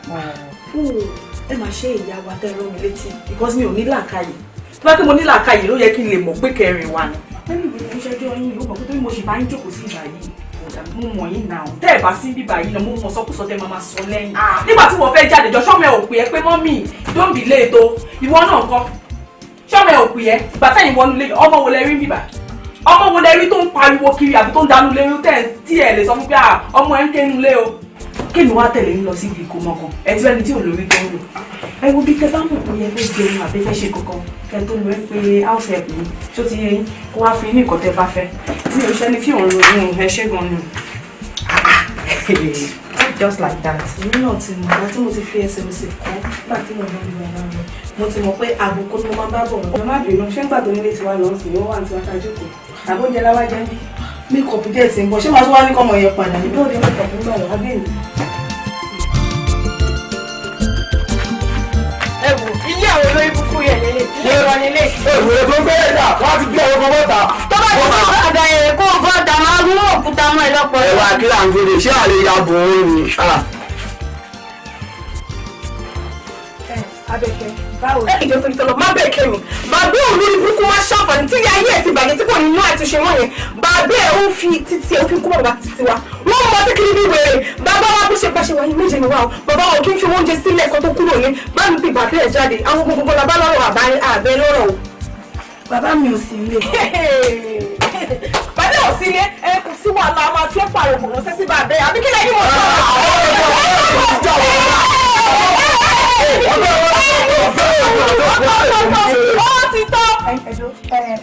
Ẹ máa ṣe ìyá wa tẹ́ rán mi létí because mi ò ní làákàyè. Tó bá pé mo ní làákàyè ló yẹ kí n lè mọ̀ pé kẹrin wà ní. Lẹ́nu ìwé mi ṣẹ́jọ́ yín ló mọ̀ pé torí mo ṣì bá ń jókòó sí ìgbà yìí. Mo mọ̀ yín náà. Tẹ́ ẹ̀ bá sí bíbá yìí náà, mo mọ̀ sọ́kùsọ tẹ́ máa sọ lẹ́yìn. Nígbà tí wọ́n fẹ́ jáde jọ, ṣọ́mọ ẹ̀ ò pè é pé mọ́mì don't be late o. Ìwọ náà ńkọ́? Ṣọ́mọ ẹ̀ ò pè é. Ìgbà tẹ́yìn wọnú lé, ọmọ wo lẹ rí bíbá? Ọmọ wo lẹ rí tó ń pariwo kiri àbí tó ń danú lé tẹ́ tí ẹ lè sọ fún pé ọmọ ẹ ń kénu lé o. Kémi wá tẹ̀lé ń lọ síbi ìkómọ kan. Ẹ ti rẹ́ni tí ò lórí tó ń lò. Ẹ wo bí tẹ bá mọ̀ pé ẹ fẹ́ jẹun àbí fẹ́ ṣe kankan kẹ tó lọ ẹ pé house help mi ṣó ti yé yín kó wá fún yín ní nǹkan tẹ bá fẹ́. Mi ò ṣẹ́ni tí ò ń ronú ẹ ṣé gan ni. Just like that. Èmi náà ti mọ̀ ìgbà tí mo ti fi ẹsẹ̀ mi sì kọ́ nígbà tí mo lọ rí bàbá mi. Mo ti mọ̀ pé àbùkù ni mo máa bá bọ̀ wọ́n. Má bínú, ṣé nígbà tó nílé tiwa lọ sí ó wà ní tiwa ká jókòó. Àbóúnjẹ láwá jẹ́ ń bí. Makeup díẹ̀ ti ń bọ̀, ṣé màá tún wá ní kọ́mọ yẹn padà ní? Bí ó dé makeup ń gbà lọ́wọ́ bí èmi. Ẹ wò ilé àwọn olórí búkú yẹn lélẹ̀ ilé ìwọ lélẹ̀. Èrè tó ń gbé ẹ̀dá wọ́n ti bí àwọn ọmọ bọ́ta. Tó bá ti fún àgbà yẹn kó o bọ́ta máa mú òkúta mọ́ ẹ lọ́pọ̀. Ẹ wá kí là ń fèrè ṣé àlè ya bò ó ni. Abẹ́kẹ́ báwo. Ẹ ìjọ torí tọ́lọ má bẹ́ẹ̀ kẹ́ mi. Bàbá òun lórí burúkú máa ṣàǹfààní tí ayé ẹ̀ ti bàjẹ́ tí kò ní inú àtúnṣe mọ́ yẹn. Bàbá ẹ̀ ó fi títí ẹ̀ ó fi kú bàbá títí wa. Wọ́n mọ tí kiri bí wèrè. Bàbá wa bó ṣe bá ṣe wáyé méje ni wá o. Bàbá wa ò kí ń fi oúnjẹ sílẹ̀ kan tó kúrò ní. Bá mi pe bàbá ẹ̀ jáde. Àwọn gbogbo la bá lọ́rọ̀ àbẹ́ lọ́rọ̀ o. Bàbá mi ò sí ilé. Bàbá ò sí ilé. Ẹ kò sí wàhálà, a máa fi ẹ́ pààrọ̀ kò ránṣẹ́ sí bàbá ẹ̀. Àbí kí lẹ́yìn mọ̀ sọ? Ó ti tọ́.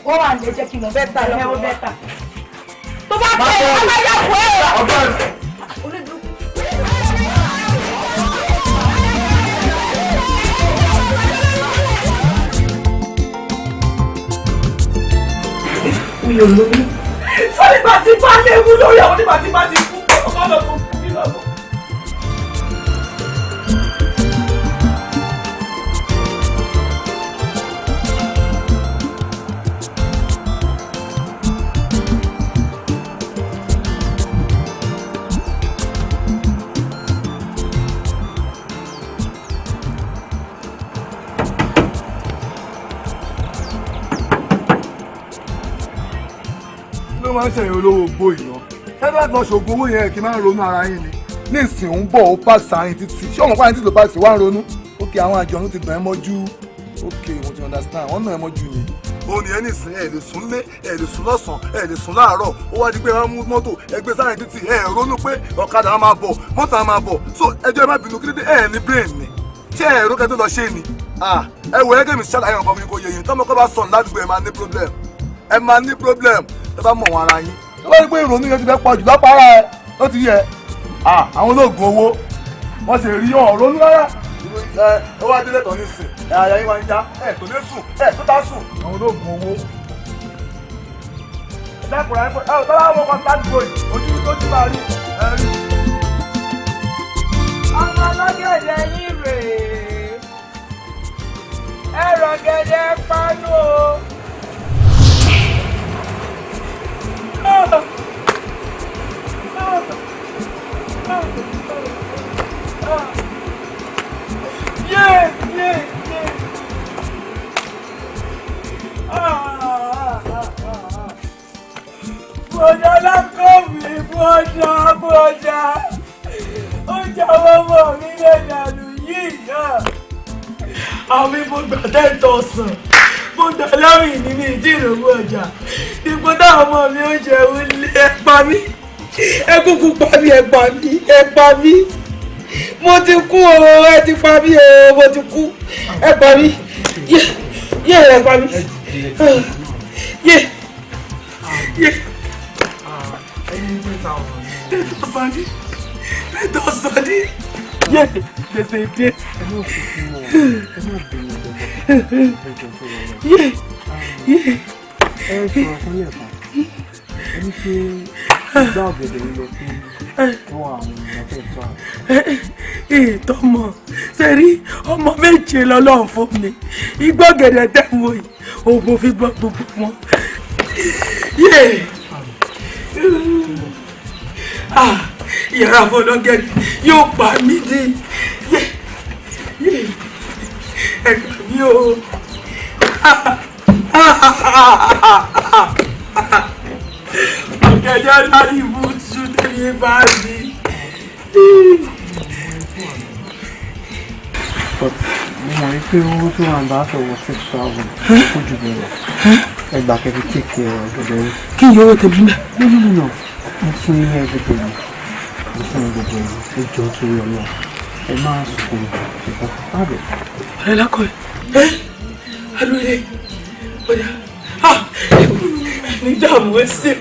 Ó wà ní ẹjẹ́ kí n lọ bẹ́ẹ̀ ta lọ́wọ́ bẹ́ẹ̀ ta. Tó bá pẹ́ ẹ máa yà wọ́ ẹ̀. Mi ò lóyún. Sọ nígbà tí bá léwu lórí àwọn nígbà tí bá ti kú, ọmọ lọ kó fún mi lọ́wọ́. Ló máa ń ṣẹ̀yìn olówó gbó ìná ẹ bá lọ ṣògùn owó yẹn kí n máa ń ronú ara yín ni ní ìsìn ń bọ̀ ó pàṣẹ àyìn títì ṣé ọmọ pàṣẹ títì ló pàṣẹ wá ń ronú ókè àwọn àjọ̀nú ti gbọ̀n ẹ́ mọ́jú ókè mo ti understand wọ́n nà ẹ́ mọ́jú ni. òun nìyẹn ní ìsìn ẹ̀ lè sùn lé ẹ̀ lè sùn lọ́sàn-án ẹ̀ lè sùn láàárọ̀ ó wá di pé wọ́n mú mọ́tò ẹgbẹ́ sáré títì ẹ̀ ronú pé ọ̀kadà máa bọ̀ mọ́tò á máa bọ̀ so ẹjọ́ ẹ má bínú kí ló dé ẹ̀ ní brain ni ṣé ẹ̀ rókẹ́ tó lọ ṣé ni ẹ wọ ẹgẹ́ mi ṣàlàyé ọkọ mi kò yẹ yín tọ́mọ kọ́ bá sọ̀nù ládùúgbò ẹ máa ní problem ẹ máa ní problem ẹ bá mọ̀ wọn ara yín tó bá rí pé ìrònú yẹn ti fẹ́ pọ̀ jù lápá ara ẹ ó ti yẹ àwọn olóògùn owó wọ́n ṣe rí ọ̀rọ̀ ronú rárá ẹ wá délé tán nísìn ẹ àyà yín wá ń já ẹ tó lé sùn ẹ tó tá sùn àwọn olóògùn owó. ẹ dákùnrin ẹ ẹ tọ́lá àwọn ọkọ̀ ládùúgbò yìí ojú tó ti máa rí ẹ rí. Ọmọ ọlọ́gẹ̀dẹ̀ yín rèé ẹ rọ̀gẹ̀dẹ̀ pánú o. Yeah, yeah, yeah. Bọ̀dá lákọ̀wé bọ̀dá bọ̀dá ó jáwọ́ mọ́ mi lè dànù yé. yìí àmì mo gbà 10,000 mo gbà láwìn ní mi ìdí ìròwó ọjà dípò táwọn ọmọ mi ó jẹun lé ẹ pa mí ẹ kúkú pa mí ẹ pa mí ẹ pa mí mo ti kú o ẹ ti pa mí o mo ti kú ẹ pa mí yé yé ẹ pa mí yé yé. 10,000 ní 10,000 ní yé gbèsè dé. Yé yé. Ẹ sọ̀rọ̀ fún lẹ́ẹ̀kan ẹni pé ìgbà ọ̀gẹ̀dẹ̀ yìí lọ sí fún àwọn ọmọ tẹ̀ tó àwọn. Ìtọ́mọ̀ ṣe rí ọmọ méje lọ́lọ́run fún mi igbó ọ̀gẹ̀dẹ̀ tẹ̀ ń wò yìí òun mo fi gbọ́ gbogbo wọn. Yàrá fọlọ́gẹ̀dẹ̀ yóò pa mí ní ẹ gbà mí o. Ọ̀gẹ̀dẹ̀ lárí ibùsùn tẹ̀lé bá mi. But mo mọ̀ wípé owó tó wà ń bá fẹ́ wọ 6,000 kó jù bẹ́ẹ̀ lọ. Ẹgbàá kẹfì take care ọ̀gẹ̀dẹ̀ yìí. Kí ni owó tẹ̀lé mẹ́? No, no, no, no. Mo fún yín everything. Mo fún yín gbogbo ẹ̀. Ẹ jọ̀ọ́ torí Ọlọ́run. Ẹ máa sunkún ṣùgbọ́n bábẹ̀. Ọ̀rẹ́ lákọ̀ ẹ̀ alóore ọ̀dà ní dààmú ẹ ṣe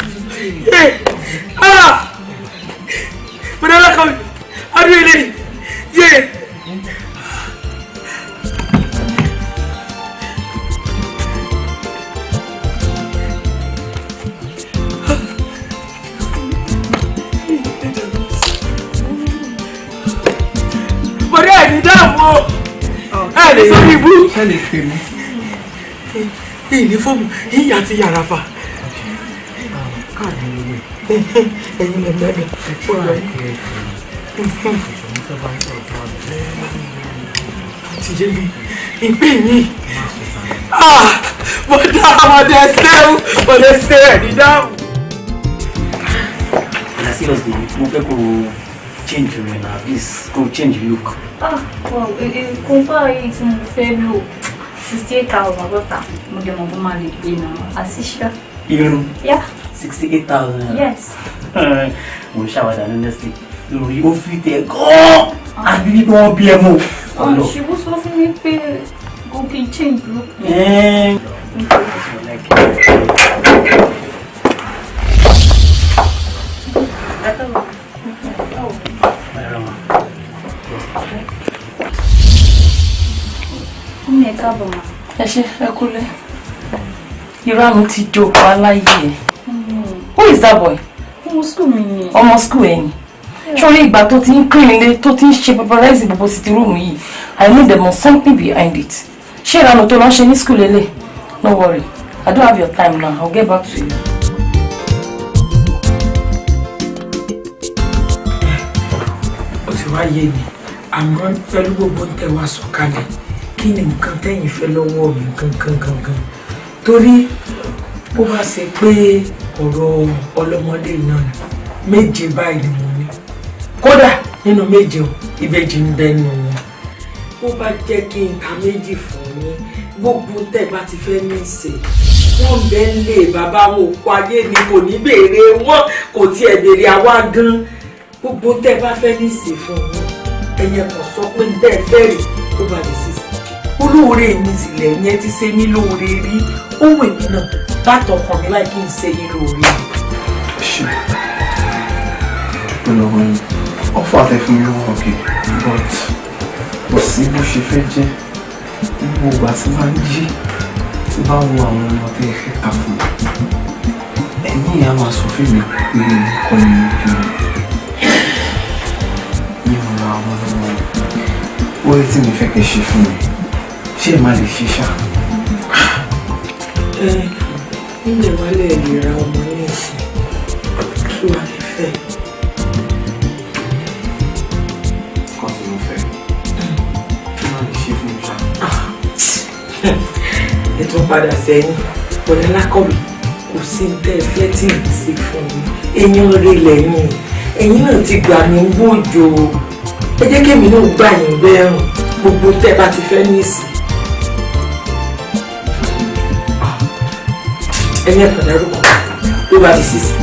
é ọ̀rẹ́ lákọ̀ alóore yé. Bọ̀dé ẹ̀ ní dààmú o ẹ̀ ní sórí ibú. Ṣé lè pè mí? Ìní fóònù yíyà ti yàrá fa. Káàdì mi wẹ̀. Ẹ̀yin lè mẹ́rin. Ti yé mi, ìpín mi. Bọ̀dá bọ̀dá ṣéun bọ̀dá ṣe ẹ̀ ní dáhùn. Na seriously, mo fẹ́ kó change rẹ̀ na at least kó change look. Ah, well, kóńpá yìí tí mo fẹ́ lò 68,000 lọ́tà mo dẹ̀ mọ̀ bó máa lè gbé náà àṣìṣe. Irun? Yeah. 68,000. Yes. Mo ń ṣàwádà honestly lórí ó fi tẹ gan-an àbí bí wọ́n bí ẹ mọ́. Ṣùgbọ́n sọ fún mi pé o kì í change look. Ẹ ṣe ẹ kúlẹ̀. Ìranù ti jókòó aláyé ẹ. Who is that boy? Ọmọ school mi ni. Ọmọ school ẹ ni. Sórí ìgbà tó ti ń clean ilé tó ti ń ṣe paparazzi gbogbo sitting room yìí, I know there must something behind it. Ṣé ìranù tó lọ ń ṣe ní school lélẹ̀? No worry, I don't have your time now. I'll get back to you. Ó ti wá yé mi, àmọ́ pẹ̀lú gbogbo ń tẹ́ wá sọ kalẹ̀, kí ni nǹkan tẹ́yìn fẹ́ lọ́wọ́ mi gangan gangan? Torí bó bá ṣe pé ọ̀rọ̀ ọlọ́mọdé náà ni méje báyìí ni mo ní, kódà nínú méje ìbejì ń bẹ nínú wọn. Bó bá jẹ́ kí n ka méjì fún yín, gbogbo tẹ́ bá ti fẹ́ ní ìṣe wọ́n bẹ ń lé bàbá wọn òkú ayé ni kò ní béèrè wọn, kò tiẹ̀ béèrè àwa gan. Gbogbo tẹ́ bá fẹ́ ní ìṣe fún yín, ẹ̀yẹ kan sọ pé ń tẹ́ fẹ́ rè ó bá lè ṣe. Olóore mi sílẹ̀ yẹn ti ṣe mí lóore rí, ohun èmi náà látọkàn mi láì kí n ṣe yín lóore. Ṣé dúpẹ́ lọ́wọ́ yín, ọ̀fọ̀ àtẹ fún mi wọ́n òkè, but kò sí bó ṣe fẹ́ jẹ́. Gbogbo ìgbà tí bá ń jí tí bá wo àwọn ọmọ tẹ́ ẹ fẹ́ kà fún mi, ẹ̀mí ìyá máa sọ fún mi pé èmi kọ́ ni mo bí wọn. Mi ò ra àwọn ọmọ orí tí mi fẹ́ kẹ́ ṣe fún mi, ṣé ẹ má lè ṣe ṣá? Ẹ nílẹ̀ wálẹ̀ lè ra ọmọ ní ìsìn kí wàá lè fẹ́. Nǹkan tí mo fẹ́ kí má lè ṣe fún mi ṣá. Ẹ tún padà sẹ́yìn, ọ̀rẹ́ lákọ̀wé kò sí tẹ́ ẹ fẹ́ tí ì ṣe fún mi. Eyín rẹ̀ lẹ́yìn, ẹ̀yin náà ti gbà mí wójò. Ẹ jẹ́ kémi náà gbà yín gbẹ́rùn gbogbo tẹ́ bá ti fẹ́ ní ìsìn. Ẹni ẹ̀kan dárúkọ ló bá di sísè.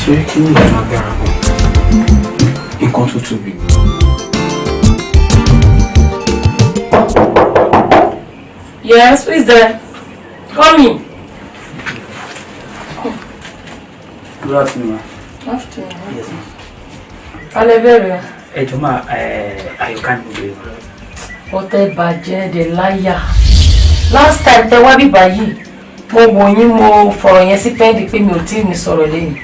Ṣé kí ni ìyá agbára kan nǹkan tó tóbi? Yes, who is there? Come in. Good afternoon, ma. Afternoon. Yes, ma. Alẹ́ bẹ̀rẹ̀. Ẹ jọ̀ọ́ ma, Àyọ̀ká ni mo bẹ̀rẹ̀. Ọtẹ bàjẹ́ de láyà. Last time tẹ wá bíbá yìí, mo wò yín, mo fọ̀rọ̀ yẹn sí pẹ́ndì pé mi ò tí ì ní sọ̀rọ̀ lẹ́yìn.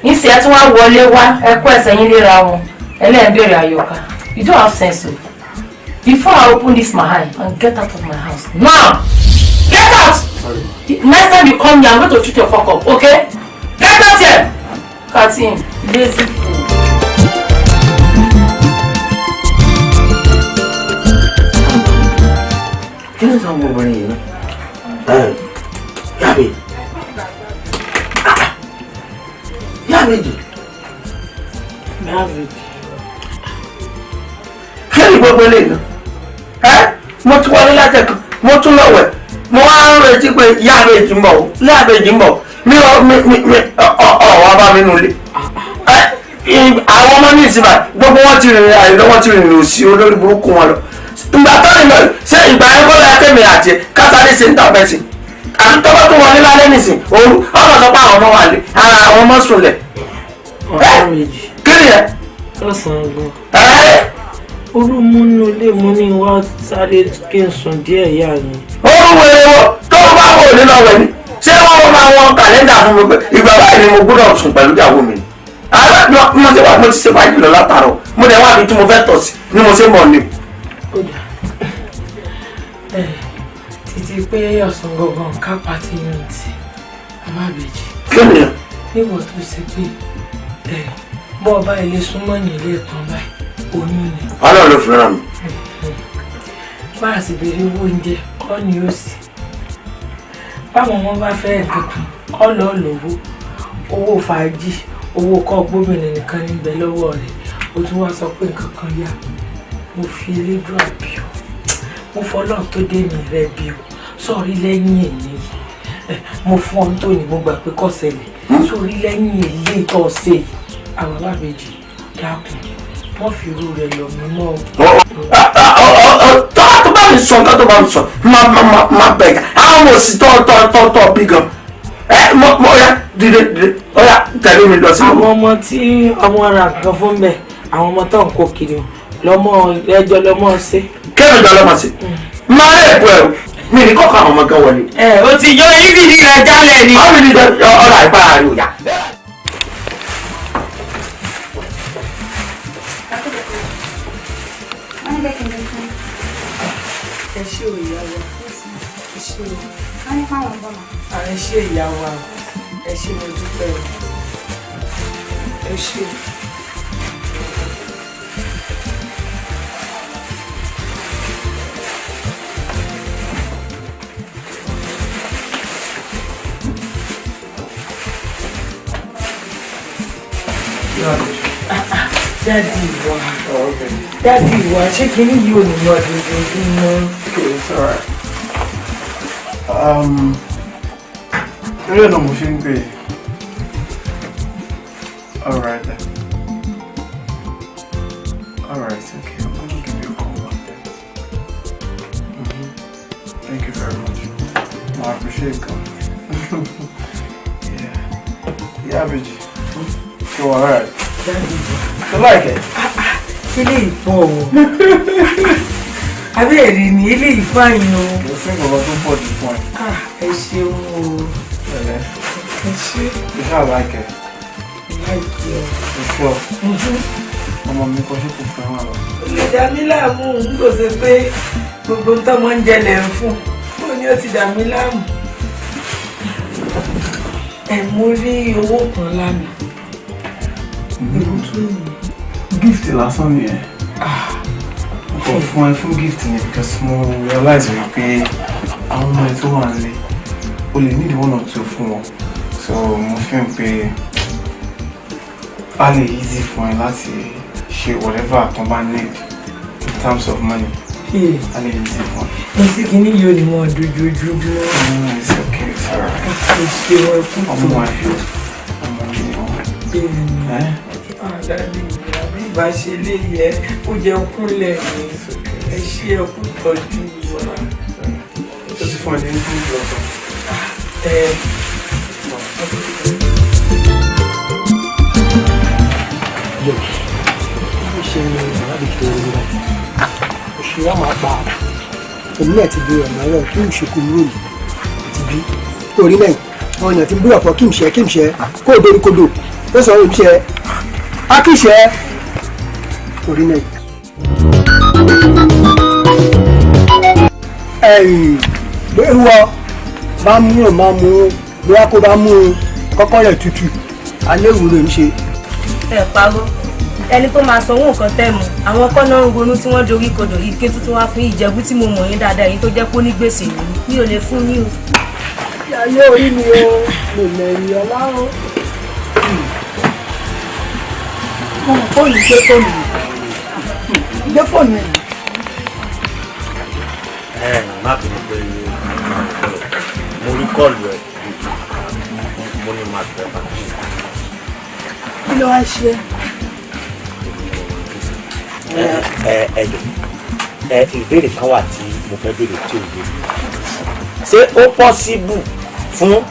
Níṣẹ́ ẹ tún wá wọlé wá, ẹ kó ẹsẹ̀ yín léra wọn, ẹlẹ́yìn bèrè Àyọ̀ká. You don't have sense o. Before I open this my eye and get out of my house. Now! Get out! Sorry. Next time you come here, I'm going to shoot your fuck up, okay? Get out here! Katin, lazy fool. Kí ló ń sọ ọmọbìnrin yìí náà? Yàbí. Yàbí. Yàbí. Kí ni gbogbo eléyìí náà? Ẹ́ mo tún wọlé látẹ̀kọ́, mo tún lọ wẹ̀, mo wá ń retí pé Yàbí ń bọ̀, Yàbí ń bọ̀, mi ò mi mi mi ọ̀ wá bá mi nulẹ̀. Àwọn ọmọ ní ìsinmi gbogbo wọn ti rìnrìn àìlọ́ wọn ti rìnrìn òsì olórí burúkú wọn lọ. Ìgbà tó rìn lọ ṣé ìgbà yẹn kọ́ lọ́yà tẹ̀mí àti kásáré ṣe ń tà fẹ́ sí. Àti tọ́gbọ́ tó wọlé lálẹ́ nìsín òru ọmọ sọ pé àwọn ọmọ wà lé ara àwọn ọmọ sùn lẹ̀. Ọ̀sán méjì. Kí ni yẹn? Lọ́sàn-án gan. Orú múnú ilé mo ní wá sáré kí n sùn díẹ̀ yá mi. Orú wèrè wo tó bá wò ní lọ́wọ́ ni ṣé wọ́n máa wọn kàlẹ́ndà fún mi pé ìgbà báyìí ni mo gbọ́dọ̀ sùn pẹ̀lú ìyàwó mi. Mo ti wà mo ti ṣe fàájì lọ látàárọ̀ mo dẹ̀ wá bí tí mo fẹ́ tọ̀ sí ni mo ṣe mọ̀ ni. Títí pé ọ̀sán gangan kápá tí yóò ti bàbá àbèjì. Kí ni? Níwọ̀n tó ṣe pé bọ́ ọba ilé súnmọ́ yìí lẹ́ẹ̀kan báyìí oyún ni. Ọlọ́run ló fi ràn mí. Bá a sì béèrè owó oúnjẹ kọ́ ni ó sì. Báwọn ọmọ bá fẹ́ nǹkan kan ọlọ́ọ̀ lówó owó fàájì owó kọ́ gbómìnà nìkan níbẹ̀ lọ́wọ́ rẹ̀ ó tún wá sọ pé nǹkan kan yá. Mo fi elédùn àbí o, mo fọlọ́n tó dé mi rẹ bí o, sọ̀rí lẹ́yìn èyí mo fún ọ́n tó ní mo gbà pé kò ṣẹlẹ̀, sọ̀rí lẹ́yìn èyí tó ṣe àwọn alábẹ́jì dákun wọ́n fi irú rẹ̀ lọ̀ mí mọ́ o. Tọ́ tó bá mi sọ nǹkan tó bá mi sọ má bẹ̀ ká àwọn ọmọ òsì tọ́ tọ́ tọ́ tọ́ bí gan ẹ mọ ọ̀yá dìde dìde ọ̀yá tẹ̀lé mi lọ sí. Àwọn ọmọ tí ọmọ ra nǹkan fún bẹ́ẹ̀ àwọn ọmọ tó ń kó kiri o lọmọ ẹjọ lọmọ ṣe. Kẹ́mi jọ lọmọ ṣe máa rẹ̀ bọ̀ ẹ̀ mi ní kọ́kọ́ àwọn ọmọ gan wọlé. Ẹ o ti yọ ìfìdí rẹ jálẹ̀ ni. Ọ̀rọ̀ mi ní ọ̀rọ̀ àìpára rẹ̀ ò yá. Ẹ ṣé o ìyá wa, ẹ ṣé o. Ẹ ṣé ìyá wa, ẹ ṣé mo dúpẹ́ o, ẹ ṣé o. Dádì wa, dádì wa, ṣé kinní yìí ò ní lọ dojoojúmọ́? Okay, it's alright. Torí ẹ̀ náà mo ṣe ń pè é. Alright then. Alright, okay, I'm gonna give you a call back then. Thank you very much. I appreciate it. Yeah. Yeah, Bridget. You alright? You like it? Ilé ìfọ̀ o. Abẹ́ẹ̀rí ni ilé ìfàyàn o. Kò sí nǹkan tó pọ̀ jù fún ẹ. Ẹ ṣeun o. Ẹ̀lẹ́. Ẹ ṣé. You ṣáà like it. Like it. You sure? Ọmọ mi kọ ṣé kò fẹ́ràn lọ. Lè dá mi láàmú n kò ṣe pé gbogbo ń tọ́mọ ń jẹlẹ̀ ń fún. Ó ní ó ti dà mí láàmú. Ẹ mo rí owó kan lánàá. Ewu tún ni. Gift lásán nìyẹn. Mo kàn fún ẹ fún gift ni because mo realize wípé Àwọn ọmọ ẹ tó wà nílé, o lè need one or two fún wọn. So mo fi hàn pé a lè easy fún ẹ láti ṣe whatever tó bá need in terms of money. A lè easy fún ẹ. Mo sì kí ní yóò ní mọ́ dojoojúmọ́. No, it's okay, it's alright. Ó ṣe wọn kú tó. Ọmọ ẹ, ọmọ mi ni wọn. Bẹ́ẹ̀ni. Àdáni àbí ìbáṣe lè yẹ ó jẹ́ kúnlẹ̀ ní ẹ ṣe ẹ kú tọ́jú wa. Ó ti fún ẹ ní fún ìlọ́tọ̀. Ẹ. Yọ, bí ṣe ìwádìí tó rí rẹ, òṣèré máa pa èmi náà ti bí ọ̀nà rẹ̀ kí n ṣe kú lónìí ti bí orí náà àwọn èèyàn ti ń bí ọ̀fọ̀ kí n ṣe kí n ṣe kó o dorí kodò ó sọ èmi ṣe á kì í ṣe orí náà. Ẹ̀yìn wíwọ bá mú un máa mú un bóyá kó bá mú un kọ́kọ́ rẹ̀ tutù alẹ́ ìwúrò ń ṣe. Ẹ parọ́, ẹni tó máa sanwó nǹkan tẹ́ mu àwọn ọkọ náà ń ronú tí wọ́n dorí kodò yìí kí tuntun wá fún Ìjẹ̀bú tí mo mọ̀ yín dáadáa yìí tó jẹ́ pé ó ní gbèsè yìí mi ò lè fún yín o. Ayé orí mi o, mo mẹ̀yìn ọlá o. Mo mọ̀ fóònù gbé fóònù mi. Gbé fóònù mi. Ẹ má bínú pé mo rí kọ́ọ̀lù ẹ, mo ní máa tẹ̀ bá. Kí ló wá ṣe? Ẹ ẹ jọ ẹ, ìbéèrè kan wà tí mo fẹ́ béèrè tí ò yé mi. Ṣé ó pọ́síbù fún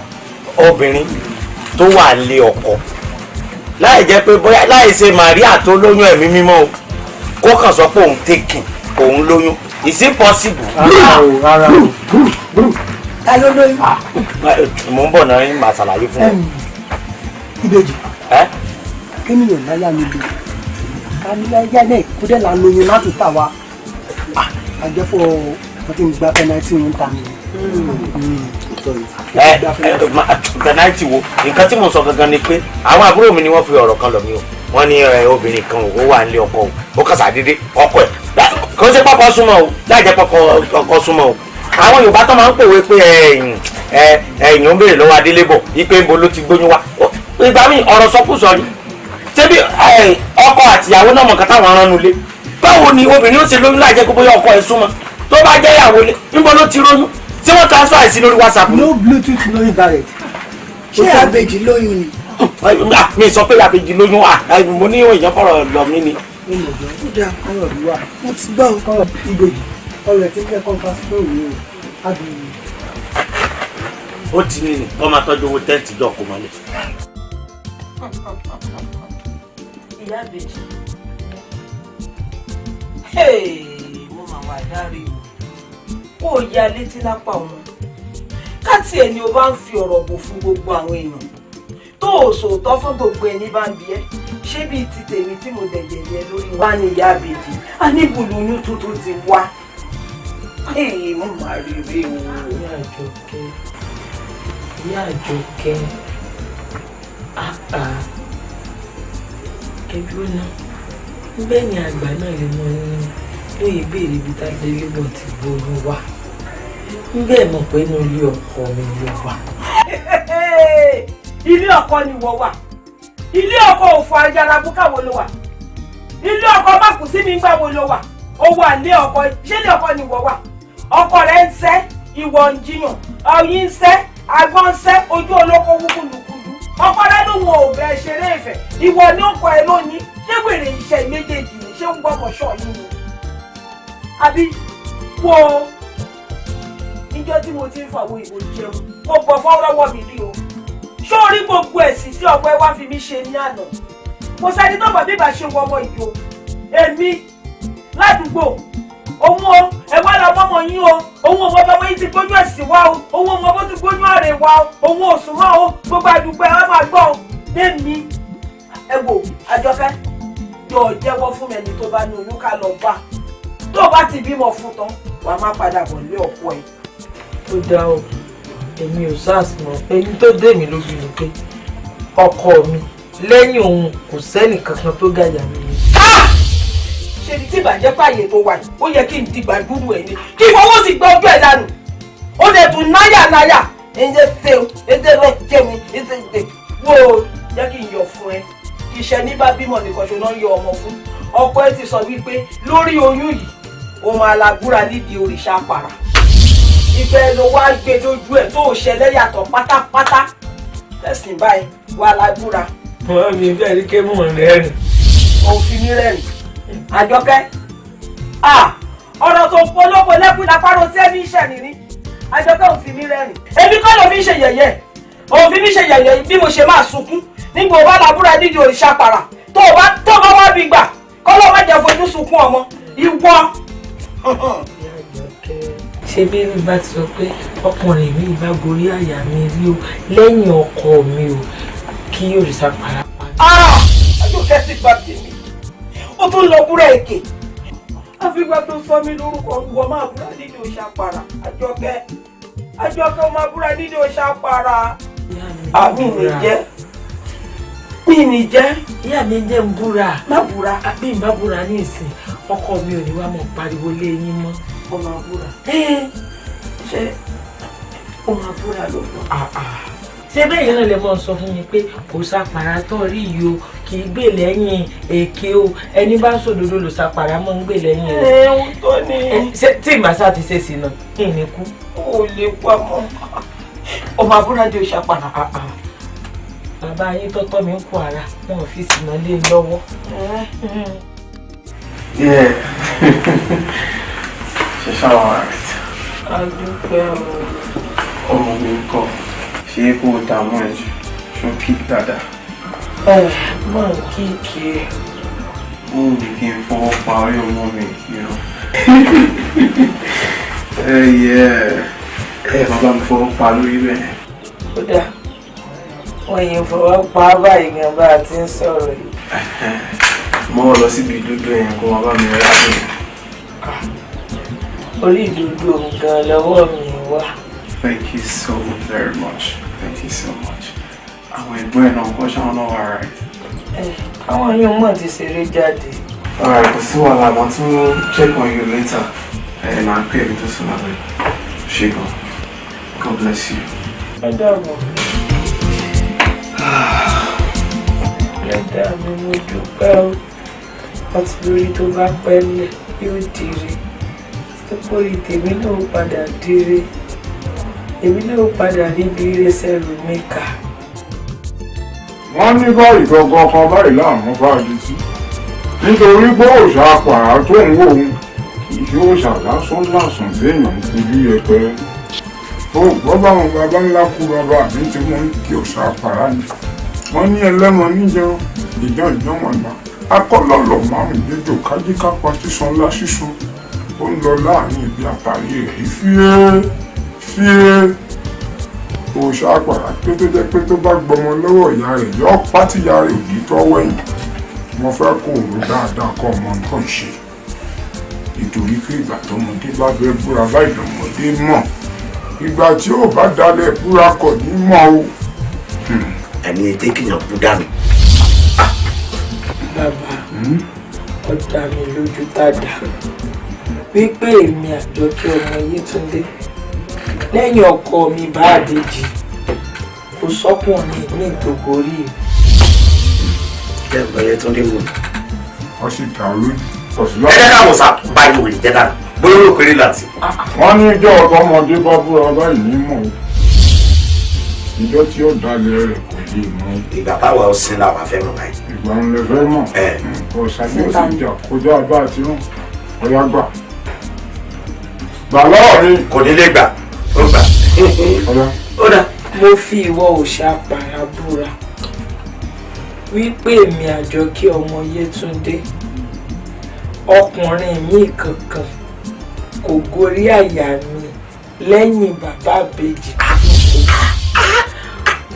obìnrin tó wà lé ọkọ láì jẹ́ pé bóyá láì ṣe Màríà tó lóyún ẹ̀mí mímọ́ o, kó kàn sọ pé òun taking òun lóyún? Is it possible? Rárá o, rárá o. Ta ló lóyún? Mo ń bọ̀ náà, ń máa ṣàlàyé fún ọ. Ìbejì. Kéèyàn láyà mi lò káníláyà náà kó dẹ̀ là ń lóyún láti tà wá. Àjẹfọ́ wọ́n ti ń gba pẹ́nàtì ń ta mi. Pẹ́nàtì wo? Nǹkan tí mo sọ gangan ni pé àwọn àbúrò mi ni wọ́n fi ọ̀rọ̀ kan lọ̀ mí o. Wọ́n ní obìnrin kan ò wà nílé ọkọ o, ó kàn sàdédé ọkọ ẹ̀ kò ṣe pọ́kọ súnmọ́ o, láì jẹ́ pọ́kọ ọkọ súnmọ́ o. Àwọn Yorùbá tó máa ń pòwe pé ẹ̀yìn ń béèrè lọ́wọ́ Adélébọ̀ wípé níbo ló ti gbóyún wá. Ìgbà míì ọ̀rọ̀ sọkúsọ ni. Ṣebí ọkọ àtìyàwó náà mọ̀ nǹkan táwọn arán nulẹ̀. Báwo ni obìnrin ó ṣe lóyún láì jẹ́ pé bóyá ọkọ ẹ̀ súnmọ́? Tó bá jẹ́ ìyàwó lé, níbo ló ti róyún? Ṣé wọ́n transfer sí lórí WhatsApp? No Bluetooth, no internet. Ṣé àbèjì lóyún ni? Mi sọ pé àbèjì lóyún, mo ní èèyàn fọ̀rọ̀ lọ mí ni. Mo ti gbọ́. Ìbejì, ọ̀rọ̀ ẹ̀ tí ń fẹ́ kọ́ńtà sí òun o. Ó ti ní kọ́ máa tọ́jú owó tẹ́ǹtì jọ kó mọ́lẹ̀. Ìyá àbèjì, mo máa wà dáre o, kó o ya létí lápá wọn káàtì ẹ ni o bá ń fi ọ̀rọ̀ bò fún gbogbo àwọn èèyàn tó o sòótọ́ fún gbogbo ẹni bá ń bi ẹ́, ṣé bíi ti tèmi tí mo dẹ̀jẹ̀ yẹ lórí wa ni ìyá àbèjì a ní bùlùyún tuntun ti wá. Mo máa rí rí o. Ìyá Àjọkẹ́, Ìyá Àjọkẹ́, àpá ẹbí ó ná bẹ́ẹ̀ ni àgbà náà lè mọ ní lóye béèrè ibi tá a lè lébọ̀ tí gbóòórùn wà bẹ́ẹ̀ mọ̀ pé inú ilé ọkọ mi ló wà. Ilé ọkọ ni wọ́n wà, ilé ọkọ òfò ayára búkà wo ló wà, ilé ọkọ má kù sí mi gbà wo ló wà, ó wà ilé ọkọ, ṣé ilé ọkọ ni wọ́n wà? Ọkọ rẹ̀ ń sẹ́, ìwọ ń jiyàn, ọyìn ń sẹ́, àgbọn ń sẹ́, ojú olóko wúkúlùkùlù. Ọkọ rẹ̀ ló wọn ò bẹ ṣeré ìfẹ́, ìwọ ní ọkọ ẹ lónìí, ṣé wèrè iṣẹ́ méjèèjì ni, ṣé ń gbọmọ ṣọ yín ni? Àbí wo níjọ́ tí mo ti ń fàwọn ìbò jẹun, kò bọ̀ fọ́lọ́wọ́ mi rí o. Ṣé o rí gbogbo ẹ̀sìn tí ọkọ ẹ wá fi mí ṣe ní àná? Kò sẹ́ni tó mọ̀ bí ìbá ṣe wọ ọmọ ìjò. Èmi ládùúgbò òun o, ẹ wá lọ mọ́mọ́ yín o, òun ò mọ bọ́mọ yín ti gbójú ẹ̀sìn wá o, òun ò mọ bó ti gbójú àrè wá o, òun ò sùn mọ́ o, gbogbo àdúgbò ẹ wá máa gbọ́ o. Lémi ẹ wò Àjọkẹ́, yóò jẹ́wọ́ fún mi ẹni tó bá ní oyún ká lọ bá. Tó o bá ti bímọ fún tán, wàá má padà bọ̀ lé ọkọ ẹ. Ó dá o, èmi ò sars mọ̀ ẹni tó dé mi lójú ni pé ọkọ mi lẹ́yìn òun kò sẹ́nì kankan tó gàyà mi ni. Ṣe ni tí ìbàjẹ́ pààyè tó wà yìí, ó yẹ kí n di gbàdúrú ẹ̀ ni, kí ìfọwọ́ sì gbọ́ ojú ẹ̀ dànù. Ó lè tún náyà náyà. Ǹjẹ́ ṣe o, ẹ̀jẹ̀ rẹ̀ jẹ́ mi, ẹ̀jẹ̀ jẹ́. Wo jẹ́ kí n yọ̀ fún ẹ. Iṣẹ́ ní bá bímọ nìkan ṣo náà ń yọ ọmọ fún. Ọkọ ẹ ti sọ wípé lórí oyún yìí, o máa làbúra nídìí òrìṣà àpàrà. Ìfẹ́ ló wá gbé lójú ẹ̀ tó ṣẹlẹ̀ yàtọ̀ pátápátá. Tẹ̀sìn báyìí wà lábúra. Wọ́n mi bẹ́ẹ̀ ní kí mò ń rẹ́rìn. Òfin mi rẹ́rìn. Àjọkẹ́. Ọ̀rọ̀ tó polówó lẹ́kùn lápárò tí ẹbí ń ṣẹ̀rìn ní. Àjọkẹ́ òfin mi rẹ́rìn. Èmi kọ́ ló fi ń ṣe yẹ̀yẹ́. Òfin mi ṣe yẹ̀yẹ́ bí mo ṣe máa sunkún. Nígbà wo bá làbúra nídìí òrìṣà pàrà. Tó bá wá bí gbà, kọ́ ló má jẹ́ fojú sunkún ọmọ. Ìwọ. Ṣé bí mi bá ti sọ pé ọkùnrin mi bá gorí àyà mi rí o lẹ́yìn ọkọ mi o kí òrìṣà para pa. Àjọkẹ́ ti gbà tèmi. Ó tún lọ búra èké. Àfìgbà tó sọ mí lórúkọ ìwọ máa búra nídìí òrìṣà para. Àjọkẹ́ Àjọkẹ́ ó máa búra nídìí òrìṣà para. Àmì mi jẹ́. Mi ní jẹ́. Ìyá mi jẹ́ ń búra. Má búra. Bí n bá búra ní ìsìn, ọkọ mi ò ní wá mọ̀ pariwo lé yín mọ́. Ó máa búra. Ṣé ó máa búra lóòótọ́? Ṣé bẹ́ẹ̀ yẹn náà lè mọ̀ sọ fún mi pé kò sàpàrà tó rí yìí o, kì í gbè lẹ́yìn èké o, ẹni bá sòdodo lò sàpàrà mọ́ ń gbè lẹ́yìn rẹ̀. Ẹ ń tó ní. Ṣé tí ìgbà ti ṣe sí náà, kí ni kú? Ó lè kú àmọ́. Ó máa búra di òṣàpàrà. Bàbá yín tọ́tọ́ mi ń kó ara, wọn ò fi sìnà lé e lọ́wọ́. Yeah. Ṣe ṣáwọn alright. A dúpẹ́ o. Ọmọ mi ń kọ́, ṣé kó o dààmú ẹ jù, ṣó kík dáadáa. Ẹ mọ̀ kíkì. Ó wù mí kí n fọwọ́ pa orí ọmọ mi, you know. Ẹ bàbá mi fọwọ́ pa lórí bẹ́ẹ̀. Ó dáa. Wọ́n yìí fọwọ́ pa báyìí gan bá a ti ń sọ̀rọ̀ yìí. Mo lọ síbi ìdodo yẹn kó máa bá mi rẹ́ àbẹ̀. Orí ìdodo gan lọ́wọ́ mi wà. Thank you so very much. Thank you so much. Àwọn ẹ̀gbọ́n ẹ̀ náà kọ́ ṣáwọn náà wà right. Àwọn yóò mọ̀ ti ṣeré jáde. Alright, kò sí wàhálà, màá tún check on you later. Ẹ máa pè mí tó sùn lábẹ́. Ṣé gan. God bless you. Ẹ dàbọ̀. Lẹ́dàá mi mo dúpẹ́ o, ọtí lórí tó bá pẹ́ lẹ̀ yóò dire, sípòrí tèmi náà ó padà dire, èmi náà ó padà níbi ire sẹ́rù mi kà. Wọ́n ní báyìí gangan kan báyìí láàmú fáájú sí, nítorí pé òòṣà àpàrà tó ń wò ó kì í ṣe òòṣà lásán lásán téèyàn ń fojú yẹpẹrẹ. Ó gbọ́ báwọn baba ńlá kú bàbá mi tí wọ́n ń kí òòṣà àpàrà ni. Wọ́n ní ẹlẹ́mọ níjẹun ìjọ ìjọmọ̀nà akọ́lọ́lọ̀ márùn jíjò kájíkápa sísan ńlá sísun ó ń lọ láàrin ibi àtàrí rẹ̀ fíé fíé. Òòṣà àpàrà pé tó jẹ́ pé tó bá gbọmọ lọ́wọ́ ìyá rẹ̀ yọ pátìyà rẹ̀ òní tọ́wọ́ ẹ̀yìn. Mo fẹ́ kó òru dáadáa kọ́ ọmọ nǹkan ṣe nítorí pé ìgbà tọmọdé bá fẹ́ búra báyìí lọmọdé mọ̀, ìgbà tí ó bá dalẹ̀ búra kò ní mọ̀ o. Ẹni ètè kìyàn kú dànù. Bàbá, ó dá mi lójú tàdá wípé èmi Àjọkẹ́ ọmọ Yétúndé lẹ́yìn ọkọ mi bá àbèjì kò sọ́kùnrin mi tó gorí mi. Jẹ́ Yétúndé wò. Wọ́n sì dá lójú. Ẹ jẹ́ káwọn sá báyìí wòlé jẹ́ dànù bóyá ó rò péré láti. Wọ́n ní ìjọ ọ̀tọ́mọdé bá búra báyìí ní mọ̀ o. Ìjọ tí ó dalẹ̀ rẹ̀ kò lè mọ̀. Ìgbà táwa ó sin làwa fẹ́ mọ̀ báyìí. Ìgbà ń lè fẹ́ mọ̀. Ọ̀sán ni ó sì jà kọjá bá a ti rán. Ọ̀yá gbà. Gbà lọ́wọ́ mi. Kò ní lè gbà. Ó gbà. Ó dà. Mo fi ìwọ òòṣà àpàrà búra wípé èmi Àjọkẹ́ ọmọ Yétúndé ọkùnrin mi kankan kò gorí àyà mi lẹ́yìn bàbá àbèjì.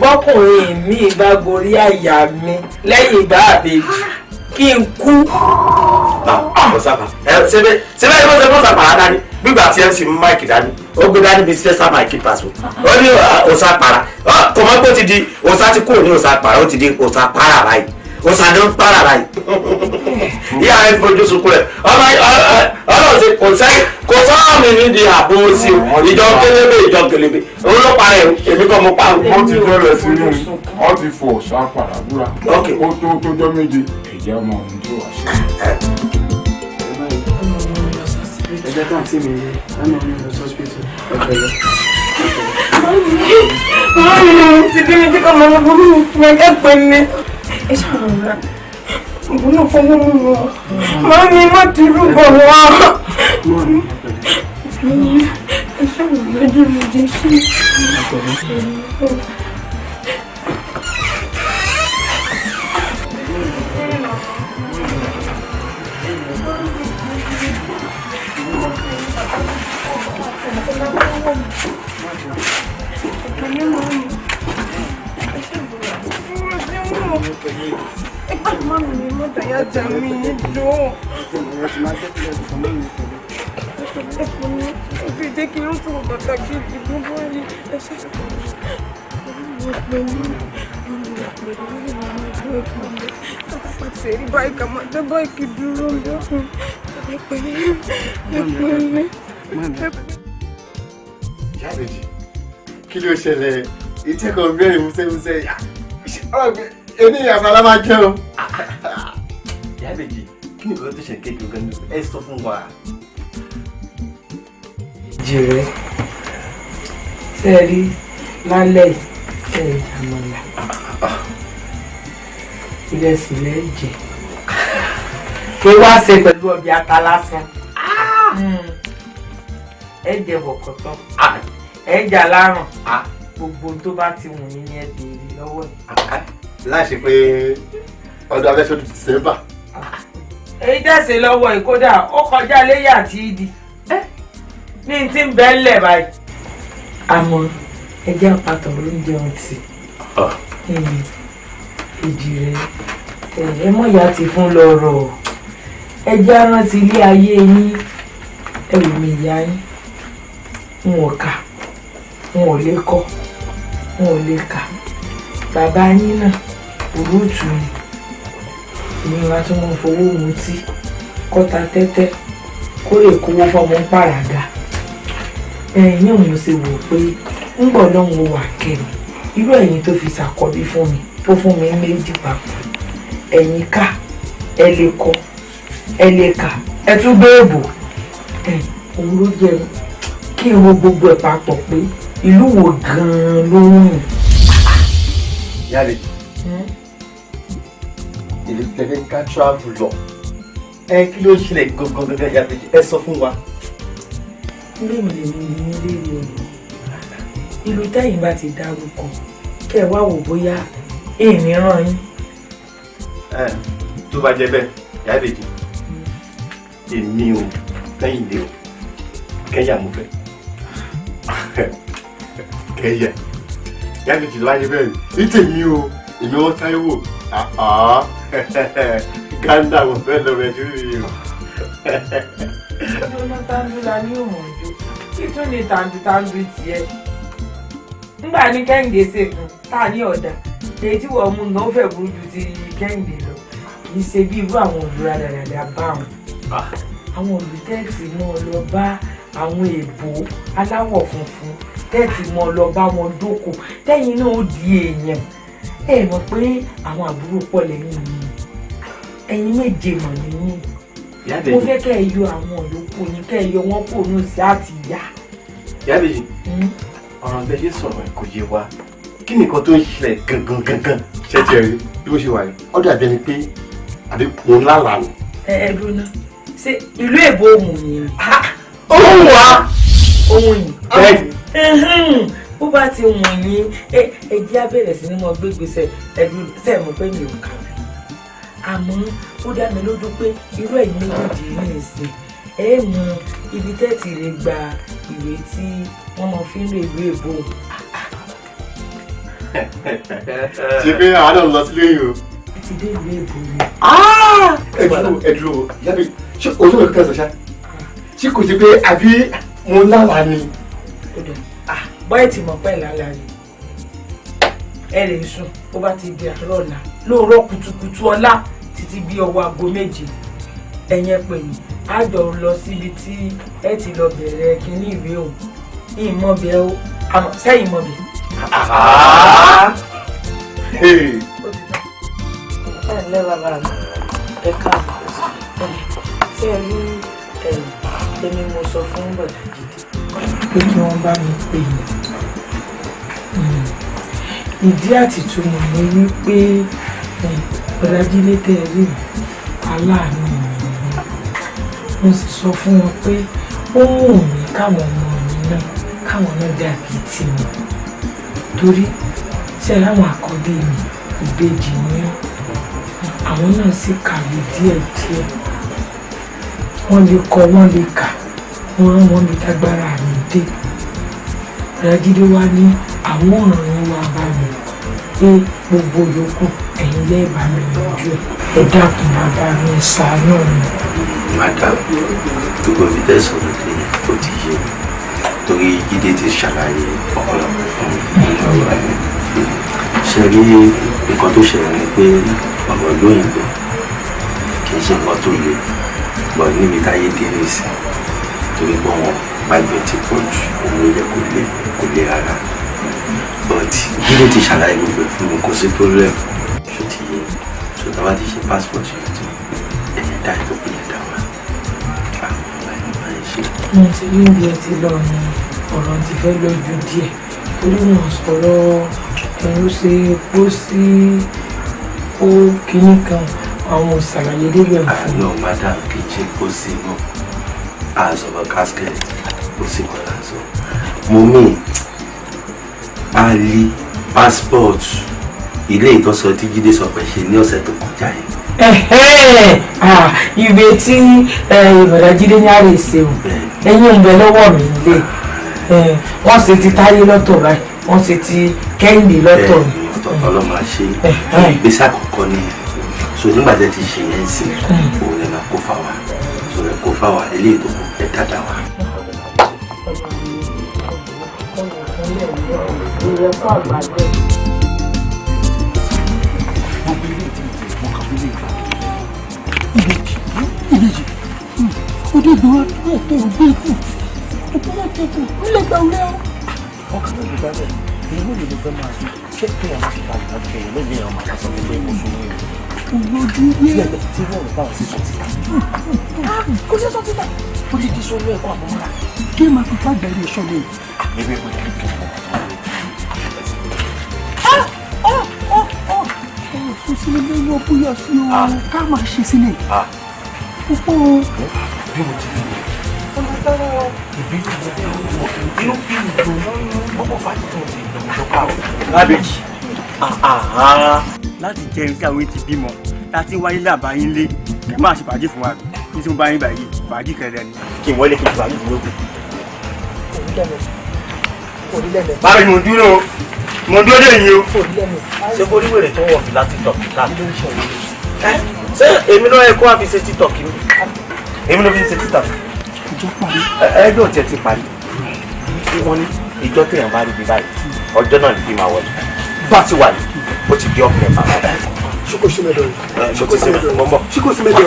Bọ́kùnrin mi bá gorí àyà mi lẹ́yìn bàbá àbèjì kí n kú. Ọ̀sàpà ṣẹbẹ́ ẹ bọ́ ṣe pàrà dání gbígbà tí MC mú máìkì dání ó gbé dání bíi sẹ́sà máìkì pàṣẹ ó ní òsàpàrà kò mọ́ pé ó ti di òsà ti kúrò ní òsàpàrà ó ti di òsàpàrà báyìí. Ó sàdé ń para báyìí. Ìyá rẹ̀ fojú sunkún rẹ̀. Ọmọ ọlọ́run ṣe kò sẹ́yìn kò sọ́ọ̀ mi nídìí àbò sí o. Ìjọ kélébé ìjọ kélébé. Òun ló para ẹ̀ èmi kọ́ mo pa o. Wọ́n ti bẹ̀rẹ̀ sí ní wọ́n ti fò ọ̀sán àpàrà búra. Ó tó tójọ́ méje ẹ̀jẹ̀ ọmọ òun tó wà sí. Ẹ jẹ́ ká àǹtí mi ẹ máa ń lọ sọ́sìpìtì ọ̀pẹ̀lẹ̀. Mami, ti bí mi tí kò mọ gbogbo mi fún ẹ pé mi. Ẹ ṣàròrà, ìbò náà fọwọ́ mú wọn. Mami, má ti rúbọ̀ wá. Ẹ ṣàròrà dúró jẹ́ sí. Ìyábẹ̀jì, kí ló ṣẹlẹ̀? Ìtẹ́kọ̀ọ́ bẹ̀rẹ̀ músẹ́músẹ́ ẹni àmàlà máa jẹ́ o. Ìyábẹ̀jì, kí ni nǹkan tó ṣe kéèkì gan ni ẹ sọ fún wa. Jìrẹ́, sẹ́ẹ̀rí lálẹ́ ẹ̀ àmàlà ìrẹsì lẹ́jẹ̀ kí wá ṣe pẹ̀lú ọbẹ̀ ata lásán. Ẹ jẹ bọ̀kọ̀tọ̀, ẹ jẹ alárùn, gbogbo tó bá ti wù yín ni ẹ béèrè lọ́wọ́ ẹ̀. Láì ṣe pé ọdún abẹ́sọ̀dún December. Èyí tẹ̀sí lọ́wọ́ yìí kódà ó kọjá léyà àti ìdí ní ti ń bẹ́ ńlẹ̀ báyìí. Àmọ́ ẹ jẹ́ àpàtàn lóúnjẹ ọtí èjì rẹ ẹ mọ̀yá ti fún lọ́rọ̀ ẹ jẹ́ rántí ilé ayé yín. Ẹ wò mí ìyá yín, n ò kà, n ò lè kọ́, n ò lè kà. Bàbá yín náà òrùtù ni, èmi wa tún mọ fowó mutí kọ́ta tẹ́tẹ́ kó lè kówó fọmọ ń pàràgà. Ẹ̀yin òun ṣe wò pé ń bọ̀ lọ́hùn ó wà kẹ́mi irú ẹ̀yin tó fi ṣàkọ́bí fún mi tó fún mi méjì papọ̀. Ẹ̀yin ká ẹ lè kọ́ ẹ lè kà ẹ tún gbé èbò. Òun ló jẹ kí n wo gbogbo ẹ̀ papọ̀ pé ìlú wo gan-an ló ń rìn. Ìyábẹ̀jì, ìlú tẹ̀lé ká travel lọ ẹ kí ló ṣẹlẹ̀ gangan gangan Ìyábẹ̀jì ẹ sọ fún wa. Ilé mi lè mi ní léèrè o. Ìlú tẹ́yìn bá ti dárúkọ kẹ́ ẹ wá wò bóyá èmi ràn yín. Tó bá jẹ́ bẹ́ẹ̀ Ìyábẹ̀jì, èmi ò lẹ́yìn lé o, Kẹ́nyà mo fẹ́. Kẹ́nyà Ìyábẹ̀jì ló wá jẹ́ bẹ́ẹ̀ ní tèmi o, èmi wọ́n Táíwò Gánà mo fẹ́ lọ bẹ̀ ṣúrù yìí o. Lọ́nà tàǹdù la ní òun ọjọ́ kí tún ní tàǹdù tàǹdù tiẹ̀. Nígbà ní Kẹ́hìndé ṣègùn tá a ní ọ̀dà èyí tí wọ́n mú náà fẹ́ burú ju ti Kẹ́hìndé lọ. Kì í ṣe bí irú àwọn òdúrà dáadáa bá wọn. Àwọn olùtẹ́ẹ̀tì mọ́ ọ lọ bá àwọn èèbó aláwọ̀ funfun tẹ́ẹ̀tì mọ́ ọ lọ bá wọn dóko tẹ́yìn náà ó di èèyàn. Ẹ mọ̀ pé àwọn àbúrò pọ̀ lẹ́yìn mi, ẹ̀yin méje mọ̀ nìyí. Mo fẹ́ kẹ́ ẹ yọ àwọn yòókù yín kẹ́ ẹ yọ wọ́n kò nù sí àti ìyá. Ìyábẹ̀jì, ọ̀rọ̀ bẹ́ẹ̀ ṣe sọ̀rọ̀ kò yé wa. Kí nìkan tó ń ṣẹlẹ̀ gangan gangan ṣe ti rí bí ó ṣe wà yìí? Ó dàbí ẹni pé àbí mo ń lálàá ni. Ẹ ẹ dúró ṣé ìlú èbó òun yìí ni. Òun wà. Òun yìí. Bẹ́ẹ̀ni. Bó bá ti wùn yín ẹ jẹ́ á bẹ̀rẹ̀ sí ní mọ gbégbèsè ẹ̀dùn sẹ́ẹ̀ mọ̀ pé mi ò kàwé. Àmọ́ ó dá mi lójú pé irú ẹ̀yin méjèèjì ní ìsìn ẹ mọ ibi tẹ́ẹ̀tì lè gba ìwé tí wọ́n mọ fi ń lo ìwé èbó. Ṣé pé àwọn náà lọ sílé yìí o? Ẹ ti dé ìwé èbó mi. Ẹ dúró ẹ dúró Ìyábẹ̀jì, ṣé ojú mi kàn sọ ṣá? Ṣé kò sí pé àbí mo lálàá ni? Bọ́ẹ̀ tí mo pẹ́ lálàá ni ẹ lè sùn bó bá ti di àárọ̀ ọ̀la Lóòrọ̀ kùtùkùtù ọ̀la títí bí ọwọ́ aago 7 ẹ̀yẹn pè mí á jọ lọ síbi tí ẹ ti lọ bẹ̀rẹ̀ kínní ìwé òun ìmọ̀bẹ̀ o àmọ́ sẹ́yìn mọ̀bẹ̀. Ẹ ǹlẹ́ bàbá mi, ẹ káàbọ̀. Ṣé ẹ rí èmi mo sọ fún bọ̀dà Jídé pé kí wọ́n bá mi pè yín. Ìdí àtìtúmọ̀ ni wípé bọ̀dà Jídé tẹ́ ẹ rí mi aláàánú mi ni. Mo sì sọ fún wọn pé ó wù mí káwọn ọmọ mi náà káwọn náà dàbí tiwọn, torí ṣe láwọn àkọ́bí mi ìbejì ni àwọn náà sì kàwé díẹ̀díẹ̀, wọ́n lè kọ wọ́n lè kà, wọ́n rán wọn bí tágbára mi dé. Bọ̀dà Jídé wá ní àwọn ọ̀ràn yín wá bá mi pé gbogbo yòókù ẹ̀yin lẹ́ẹ̀bà mi lójú ẹ̀. Ẹ dákun bàbá mi, ẹ ṣàánú mi. Madam, gbogbo ibi tẹ́ sọ̀rọ̀ dé ó ti yé mi, torí Jídé ti ṣàlàyé ọ̀pọ̀lọpọ̀ fún mi nínú ọ̀rọ̀ mi. Ṣe rí nǹkan tó ṣẹlẹ̀ ni pé ọ̀rọ̀ lóyìnbó kì í ṣe nǹkan tó le, bọ̀ níbi táyé dé nísìn torí pé wọn gbàgbé ti pọ̀ jù, òun ló yẹ kó le rárá. But Jídé ti ṣàlàyé gbogbo ẹ̀ fún mi, kò sí problem. Ṣó ti yé? Ṣó tá a bá ti ṣe passport yìí tán, ẹ̀yẹ dá ìtọ́kù yẹn dá wa. Mo ti rí ibi ẹ ti lọ ni ọ̀rọ̀ ti fẹ́ lọ́jú díẹ̀, torí wọn sọ̀rọ̀ ẹ̀rú ṣe kó sí ó kínní kan, àwọn òṣàlàyé débẹ̀ fún mi. Àná madam, kì í ṣe kó sí náà, àzọ̀bọ̀ casket kó sí kan lásán. Mo mí pálí passport ilé ìtọ́sọ tí Jídé sọ pé ṣe ní ọ̀sẹ̀ tó kọjá yìí. Ìwé tí bọ̀dà Jídé ní àrè ṣe o, ẹ̀yìn ń bẹ lọ́wọ́ mi lé, wọ́n ṣe ti Táyé lọ́tọ̀ báyìí, wọ́n ṣe ti Kẹ́hìndé lọ́tọ̀ ni. Ọ̀tọ̀ọ̀tọ̀ ló máa ṣe ìgbésẹ̀ àkọ́kọ́ nìyẹn. So nígbà tẹ́ ti ṣe yẹn sí, òun lè máa kó fà wá, so ẹ kó fà wá eléyìí tó kù ẹ dáadáa wá. Ìbejì ojú ìgbìmọ̀ tó ń gbé ikú ìpínlẹ̀ kejì nílẹ̀ gbà wúlẹ̀ o. Ọkàn ló gbà bẹ́ẹ̀, èyí ló lè fẹ́ máa sùn. Ṣé kí àwọn ṣe bá ìgbà jẹ èyí ló lè máa sọ pé mo sùn ní ìlú. Olójú yé. Tí wọ́n bá wọn sí sọ títà. Kò sí sọ títà, ó ti di sọ́nù ẹ̀kọ́ àmọ́ra. Kí máa fi fàgbà ilé iṣọ́ mi. Bébí ẹ̀kọ́ yẹn kí wọ́n sún sílé lẹ́yìn ọbúyọ sí o, ká máa ṣe sílẹ̀. Púpọ̀ o. Bí mo ti rí ìbí inú bí ìdùn gbogbo fàájì tó ti dùn tó pa o. Lábẹ́jì láti jẹun tí àwọn ti bímọ láti wáyé làbáyé lé kẹ máa ṣe fàájì fún wa ní tí mo bá yín báyìí fàájì kẹrẹ ni. Kí n wọlé kí n fàájì fún lókun. Báwo ni mo dúró mo dúró dé yín o. Ṣé kó rí wèrè tó wọ̀ fìlà TikTok káàkiri? Ṣé èmi náà ẹ kó wá fi ṣe TikTok mi? Èmi ló fi ṣe TikTok. Ìjọ parí. Ẹgbẹ́ òtí ẹ ti parí. Wọ́n ní ìjọ téèyàn bá rí bí báyìí, ọjọ́ náà ní bí máa wọlé. Bá ti wà ní, ó ti di ọkùnrin bàbá báyìí. Ṣé sí mẹ́dọ̀ o? Ṣé kò sí mẹ́dọ̀ o? Ṣé kò sí mẹ́dọ̀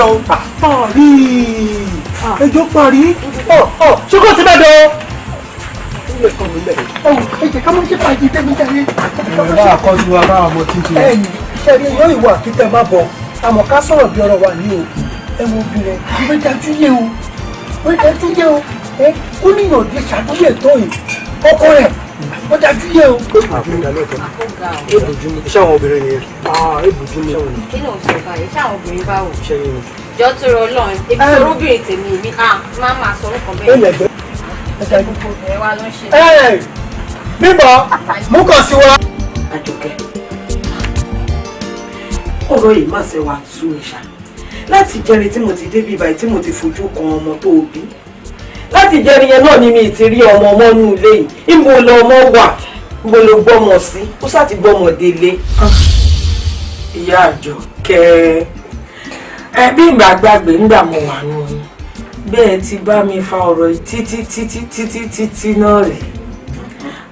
o? Parí. Ẹjọ́ parí. Ṣé kò sí mẹ́dọ̀ o? Ẹ jẹ́ ká má ṣe fàájì tẹ́mi jáde. Ẹ bá àkọ́jú wa bá ọmọ títí. Ẹ̀yin ṣe rí yóò ìwà kíkẹ́ má bọ̀, àmọ́ ká sọ̀rọ̀ bí ọ̀rọ̀ wà ní o. Ẹ wo obìnrin, ìwé dájú yé o, ìwé dájú yé o, ẹ kó níyàn dé ṣàtúnyẹ̀ tó yìí, ọkọ rẹ̀ ó dájú yé o. Iṣẹ́ àwọn obìnrin nìyẹn. Ebùjú mi. Kí ló ń sọ báyìí? Iṣẹ́ àwọn obìnrin báwo? Iṣẹ́ yìí ni. Jọ tó rọ Ọlọ́run, ebi tó róbìnrin tèmi èmi máa máa sọ orúkọ bẹ́ẹ̀. Ẹ lẹ̀gbẹ́. Gbogbo obìnrin wa ló ń ṣe. Bímbọ́, mú kàn sí wa. Àjọkẹ́, ọ̀rọ̀ yìí má ṣe wà tú mi ṣá. Láti jẹrin tí mo ti débi báyìí tí mo ti fojú kan ọmọ tó o bí, láti jẹrin yẹn náà ni mi ti rí ọmọ ọmọ nù ilé yìí. Níbo lọ ọmọ wà? Níbo ló gbọ́mọ sí? Ó sá ti gbọ́mọ délé. Ìyá Àjọkẹ́, ẹ bí ìgbà gbàgbé ńgbà mo wà nù yín bẹ́ẹ̀ ti bá mi fa ọ̀rọ̀ yìí títí títí títí títí náà rè.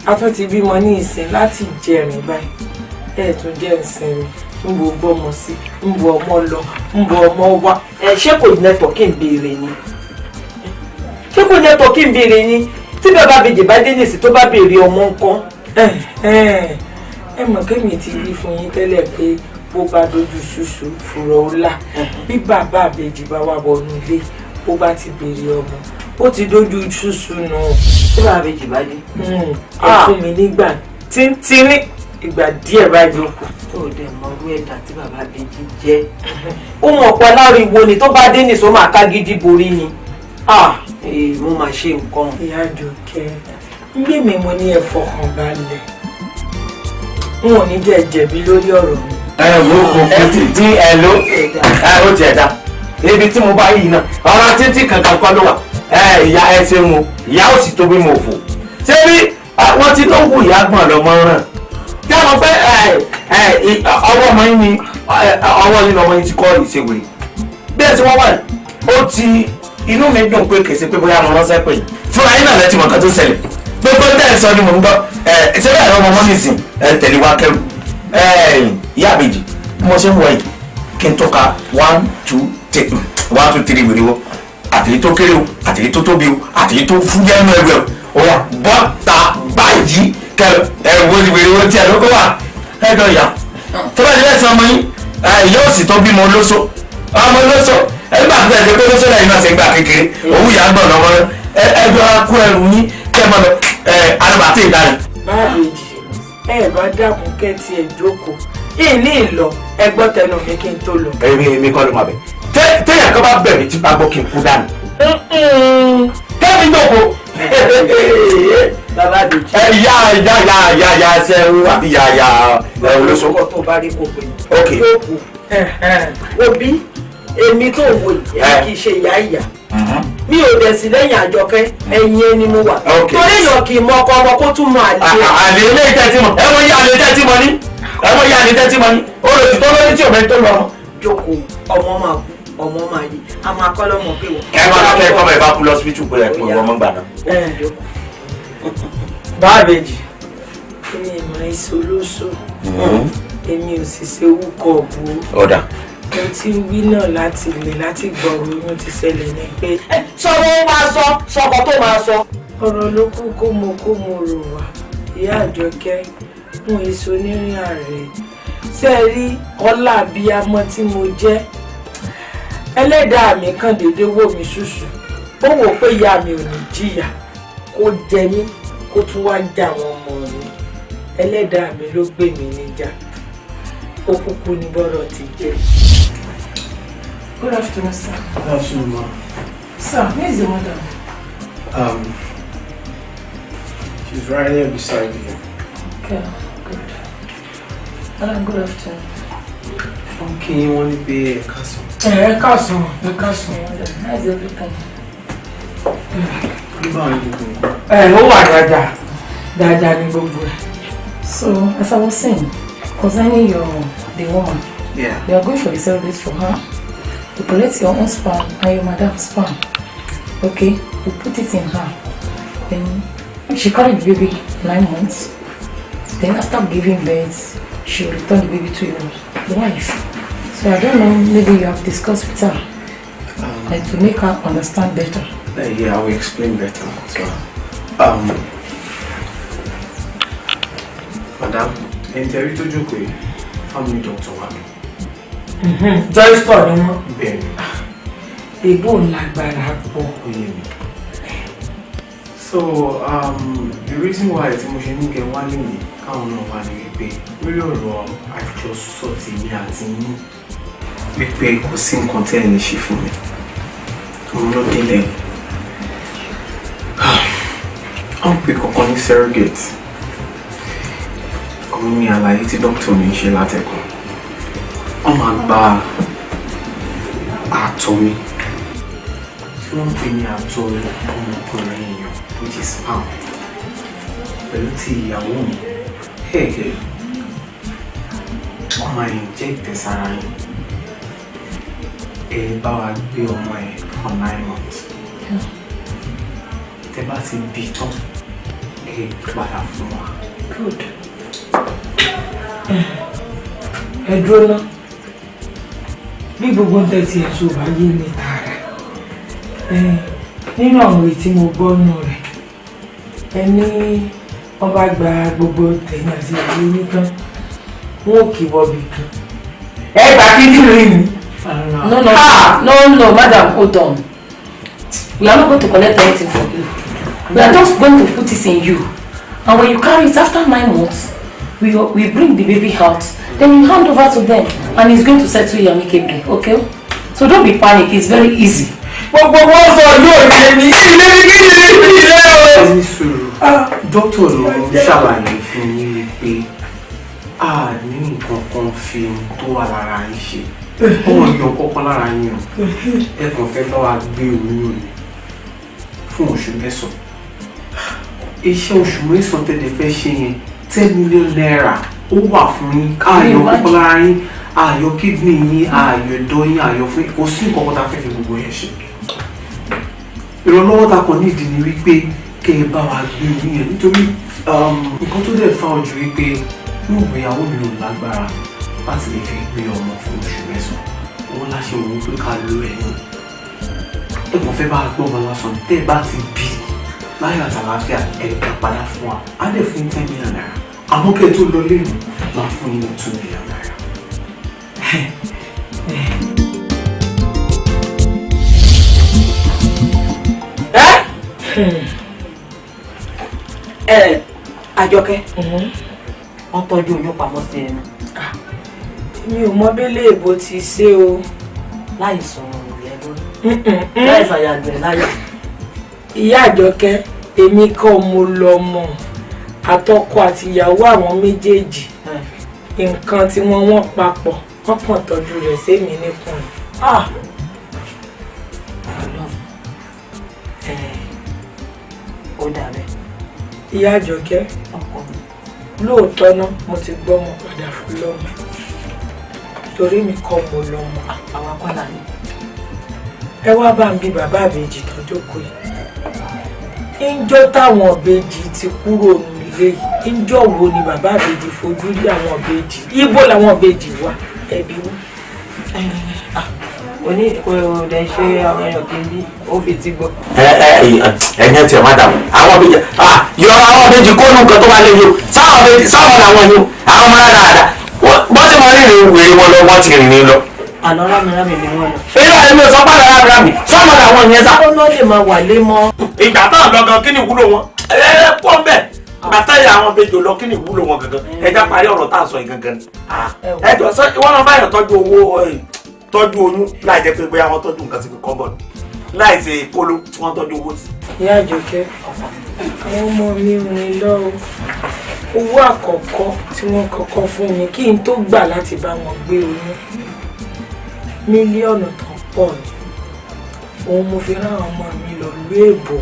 A tún ti bímọ ní ìsìn láti jẹrin báyìí, Ẹ tún jẹ́ ìsinmi, ń bo gbọ́mọ sí, ń bo ọmọ lọ, ń bo ọmọ wá. Ẹ ṣé kò nẹ́tọ̀ kí n béèrè ni? Ṣé kò nẹ́tọ̀ kí n béèrè ni? Tí bàbá àbèjì bá dé nìsí tó bá béèrè ọmọ nǹkan. Ẹ mọ̀ kémi ti wí fún yín tẹ́lẹ̀ pé bó bá dojú ṣùṣù fùrọ̀ ọ̀la bí bàbá àbèjì bá wà wọnú ilé bó bá ti béèrè ọmọ ó ti dojú ṣùṣù nù. Tí bàbá àbèjì bá dé. Ẹ fún mi nígbà tíntínní ìgbà díẹ̀ báyìí ló kù. Tó o dẹ̀ mọ irú ẹ̀dá tí bàbá àbèjì jẹ́. Ó mọ̀ pé aláriwo ni tó bá dé nìṣó máa ká gidi borí ni. Mo máa ṣe nǹkan. Ìyá Àjọkẹ́, ń gbé mi mo ní ẹ fọkàn balẹ̀. N ò ní jẹ́ jẹ̀bi lórí ọ̀rọ̀ mi. Ẹ wo kò tí ẹ ló ẹ ó tiẹ̀ dá ibi tí mo bá yìí náà ọ̀rọ̀ títí kankan kọ́ ló wà. Ẹ ìyá ẹ ṣeun o, ìyá ò sì tóbi mo fò. Ṣé bí wọ́n ti tó wù ìyá gbọ̀n lọ́mọ ràn? Tí a mọ̀ pé ọwọ́ ọmọ yín ni ọwọ́ yín lọmọ yín ti kọ́ ìṣèwé. Bí ẹ ti wọ́n wà ó ti inú mi dùn pé kèsì pé bóyá mo ránṣẹ́ pé fúnra yín náà lẹ́tì mọ̀ nǹkan tó ṣẹlẹ̀. Gbogbo tẹ́ ẹ sọ ni mò ń gbọ́. Ṣé bẹ́ẹ̀ lọ́mọ mọ́ nìsín ẹ tẹ̀lé wa kẹ́rù. Ìyá àbèjì bí mo ṣe ń wọ yìí kí n tó ka 1 2 3 1 2 3 wèrè wo àtèyí tó kéré o àtèyí tó tóbi o àtèyí tó fúyẹ́ nínú ẹgbẹ́ o ó yá bọ́ta báyìí kẹ ẹ wo wèrè wo tiẹ̀ ló kó wà ẹ jọ ìyá tó bá ti fẹ́ sọ ọmọ yín yóò sì tó bímọ olóso ọmọ olóso ẹgbà tó ẹ̀jẹ̀ pé olóso lẹ́yìn náà ṣe ń gbà kékeré òwú ìyá gbọ̀n lọ́mọ ẹ jọ kó ẹrù yín kẹ́ ẹ mọ́ lọ alùpàtì ìdarí. Báàbèjì ẹ bá dákun kẹ́tì ẹ̀ jókòó ìní ìlọ ẹ gbọ́ tẹnu mi kí n tó lọ. Èmi kọ́ ló máa bẹ̀ téèyàn kan bá bẹ̀ mí tí bá gbọ́ kí n kú dànù. Kẹ́mi jókòó. Bàbá àbèjì. Ìyá ìyá ìyá ìyá ìyá ẹsẹ̀ àbí ìyá ìyá olóso. Ọkọ tó bá rí kò pé. Ok. Òbí èmi tó wò yìí èmi kì í ṣe ìyá ìyá. Mi ò dẹ̀ sí lẹ́yìn Àjọkẹ́ ẹ̀yìn ẹni mo wà. Torí èèyàn kì í mọ ọkọ ọmọ kó tún mọ àlè. Àlè ilé ìtẹ́tí mọ̀ ẹ mọ iye àlè tẹ́tí mọ ní ẹ mọ iye àlè tẹ́tí mọ ní olùsí tó lórí tí ò mẹ́ni tó lọ. Jókòó ọmọ máa kú ọmọ máa yí a máa kọ́ lọ́mọ pé wọ́n. Ẹ máa lọ kẹ́ ọmọ ẹ bá kú lọ síbítù pé ẹ pé ọmọ gbà náà. Báàbèjì èmi ìmọ̀ èso lóso èmi ò sì ṣe wúkọ̀ bu. Ọ̀dà. Mo ti ń wí náà láti ilẹ̀ láti gbọ̀rọ̀ oyún ti ṣẹlẹ̀ ní pé. Sọ̀rọ̀ máa sọ sọ̀kọ̀ tó máa sọ. Ọ̀rọ̀ ló kú kó mo rò wá ìyá Àjọkẹ́ mú èso onírìn ààrẹ ṣe é rí ọlá abiyamọ tí mo jẹ́ ẹlẹ́dàá mi kàn déédéé wò mí ṣùṣù ó wò pé ìyá mi ò ní jìyà kó jẹ mí kó tún wá jà àwọn ọmọ mi ẹlẹ́dàá mi ló gbé mi níjà ó kúkú ní bọ́rọ̀ ti jẹ́. Good afternoon, sir. Good afternoon, ma. Sir, where is the mother? She's right here beside you. Okay, good. Good afternoon. Okay, wọ́n ní pé ẹ káàsán. Ẹ káàsán, ẹ káàsán. How's everything? Nígbà wo ni gbogbo nǹkan? Ẹ ó wà dáadáa, dáadáa ní gbogbo ẹ̀. So, as I was saying, concerning the woman, yeah, you are going for the service for her. You collect your own sperm and your madam's sperm. Okay, you put it in her. Then she carried the baby 9 months. Then after giving birth, she will return the baby to your wife. So I don't know, maybe you have discussed with her, like to make her understand better. Yeah, I will explain better. So, madam, ẹni tó jókòó yìí, family doctor wa mi. Joyce ni wọ́n. Bẹ́ẹ̀ni. Ègbò lágbára pọ̀. Ó yé mi. So, the reason why tí mo ṣe ní kẹ́ wá lónìí káwọn náà wá ní wípé lórí ọ̀rọ̀ àjọsọ tèmi àti yín wípé kò sí nǹkan tẹ́ ẹ lè ṣe fún mi. Òun ló délẹ̀. Wọ́n pè kankan ní surrogate. Òun ni àlàyé tí dókítà mi ń ṣe látẹ̀kùn. Wọ́n máa gba àtọ̀ mi tí wọ́n ń pè ní àtọ̀ ọmọkùnrin èèyàn which is sperm pẹ̀lú ti ìyàwó mi ẹ̀ẹ́dẹ̀ wọ́n máa inject ẹ̀ sára yín ẹ bá wa gbé ọmọ ẹ for 9 months tẹ bá ti bí tán ẹ padà fún wa. Good. Ẹ dúró ná, bí gbogbo ń tẹ̀sí ẹ̀ tó bá yé mi tààrà nínú àwọn èyí tí mo gbọ́ nù rẹ̀, ẹ ní wọ́n bá gba gbogbo tẹ̀yìn àti ìlú nìkan wọn ò kì í wọbi kan. Ẹ gbà kíndìnrín mi. No, no, no, no, madam, hold on. We are not going to collect anything from you. We are just going to put it in you. And when you carry it after 9 months, we bring the baby out. Then you hand over to them, and it's going to settle you amicably, okay? So don't be panic, it's very easy. Gbogbo wọn sọ yóò yé mi, ilé ní kí ni ilé o. Ẹ ní sùúrù, dókítà ló ń ṣàlàyé fún yín pé a ní nǹkan kan fi ohun tó wà lára yín ṣe. Wọ́n yọ kọ́kọ́ lára yín o. Ẹ kàn fẹ́ bá wa gbé oyún ni fún oṣù mẹ́sàn-án. Iṣẹ́ oṣù mẹ́sàn-án tẹ̀lé fẹ́ ṣe yẹn, 10 million naira ó wà fún yín. Àyọ kọ́kọ́ lára yín, àyọ kídìní yín, àyọ ẹ̀dọ̀ yín, àyọ fún yín. Kò sí nǹkan kan tá a fẹ́ fi gbogbo yẹn ṣe. Ìrànlọ́wọ́ ta kàn ní ìdí ni wípé kẹ́ ẹ bá wa gbé oyún yẹn, nítorí nǹkan tó dẹ̀ fa ojú wípé ní ìgbéyàwó mi ò lágbára láti lè fi gbé ọmọ fún oṣù mẹ́sàn-án. Òun láṣẹ òun pé ká lo ẹ̀yìn. Ẹ kàn fẹ́ bá a gbọ́ ọmọ lásán, tẹ́ ẹ bá ti bí láyọ̀ àtàlàáfíà ẹ̀ dá padà fún wa. Á dẹ̀ fún 10 million naira. Àmọ́ kẹ́ ẹ tó lọ lẹ́yìn máa fún yín ní 2 million naira. Ẹ Àjọkẹ́, wọ́n tọ́jú oyún pamọ́ sí ẹnu. Mi ò mọ bẹ́lẹ̀ èbó ti ṣe o. Láì sọ̀rọ̀ rẹ̀ lórí. Láì fàyàgbẹ̀ láyà. Ìyá Àjọkẹ́, èmi kọ́ mo lọ mọ̀. Àtọkọ àti ìyàwó àwọn méjèèjì. Nǹkan tí wọ́n papọ̀, wọ́n kàn tọ́jú rẹ̀ sẹ́mi níkùn. Ó dà bẹ́ẹ̀. Ìyá Àjọkẹ́, lóòótọ́ náà mo ti gbọ́mọ padà fún lọ́mọ. Torí mi kọ́ mo lọ́mọ. Àwọn akọ́là ni. Ẹ wá bá ń bi bàbá àbèjì tó jókòó yìí. Ńjọ́ táwọn ìbejì ti kúrò nílé yìí, ńjọ́ wo ni bàbá àbèjì fojú rí àwọn ìbejì? Ibo làwọn ìbejì wà? Ẹbí wọn. Oní kò dẹ̀ ṣe àwọn èèyàn kì í bí ó fi ti gbọ́. Ẹ̀yẹ́ tiẹ̀ má dààmú. Àwọn ìbejì yọ àwọn ìbejì kó nù nǹkan tó bá lè yọ. Sáwọn làwọn yóò àwọn ọmọ dáadáa. Bọ́n ti mọ rìnrìn wèrè wọn lọ, wọ́n ti rìn ní lọ. Àlọ́ rámìrámì ni wọ́n lọ. Èyí wà lẹ́nu sọ pàdé rámìrámì, sọ́mọ làwọn yẹn sá. Ó lọ́ lè máa wà lé mọ́. Ìgbà táwọn lọ gan kí ni ìwúlò wọn? Ẹ pọ̀ ń bẹ̀. Bàtà yà àwọn ìbejì lọ kí ni ìwúlò wọn gangan? Ẹ já parí ọ̀rọ̀ tá à ń sọ yìí gangan ni. Ẹ jọ sọ wọ́n lọ báyọ̀ tọ́jú owó tọ́jú oyún láì jẹ́ pé bóyá wọ́n tọ́jú nǹkan sí fi kọ́ńbọ̀dù láì ṣe kóló tí wọ́n tọ́jú owó sí. Ìyá Àjọkẹ́, àwọn ọmọ mi ò ní lọ o. Owó àkọ́kọ́ tí wọ́n kọ́kọ́ fún mi kí n tó gbà láti bá wọn gbé oyún, mílíọ̀nù tó pọ̀ ni. Òun mo fi rán àwọn ọmọ mi lọ lú èbò.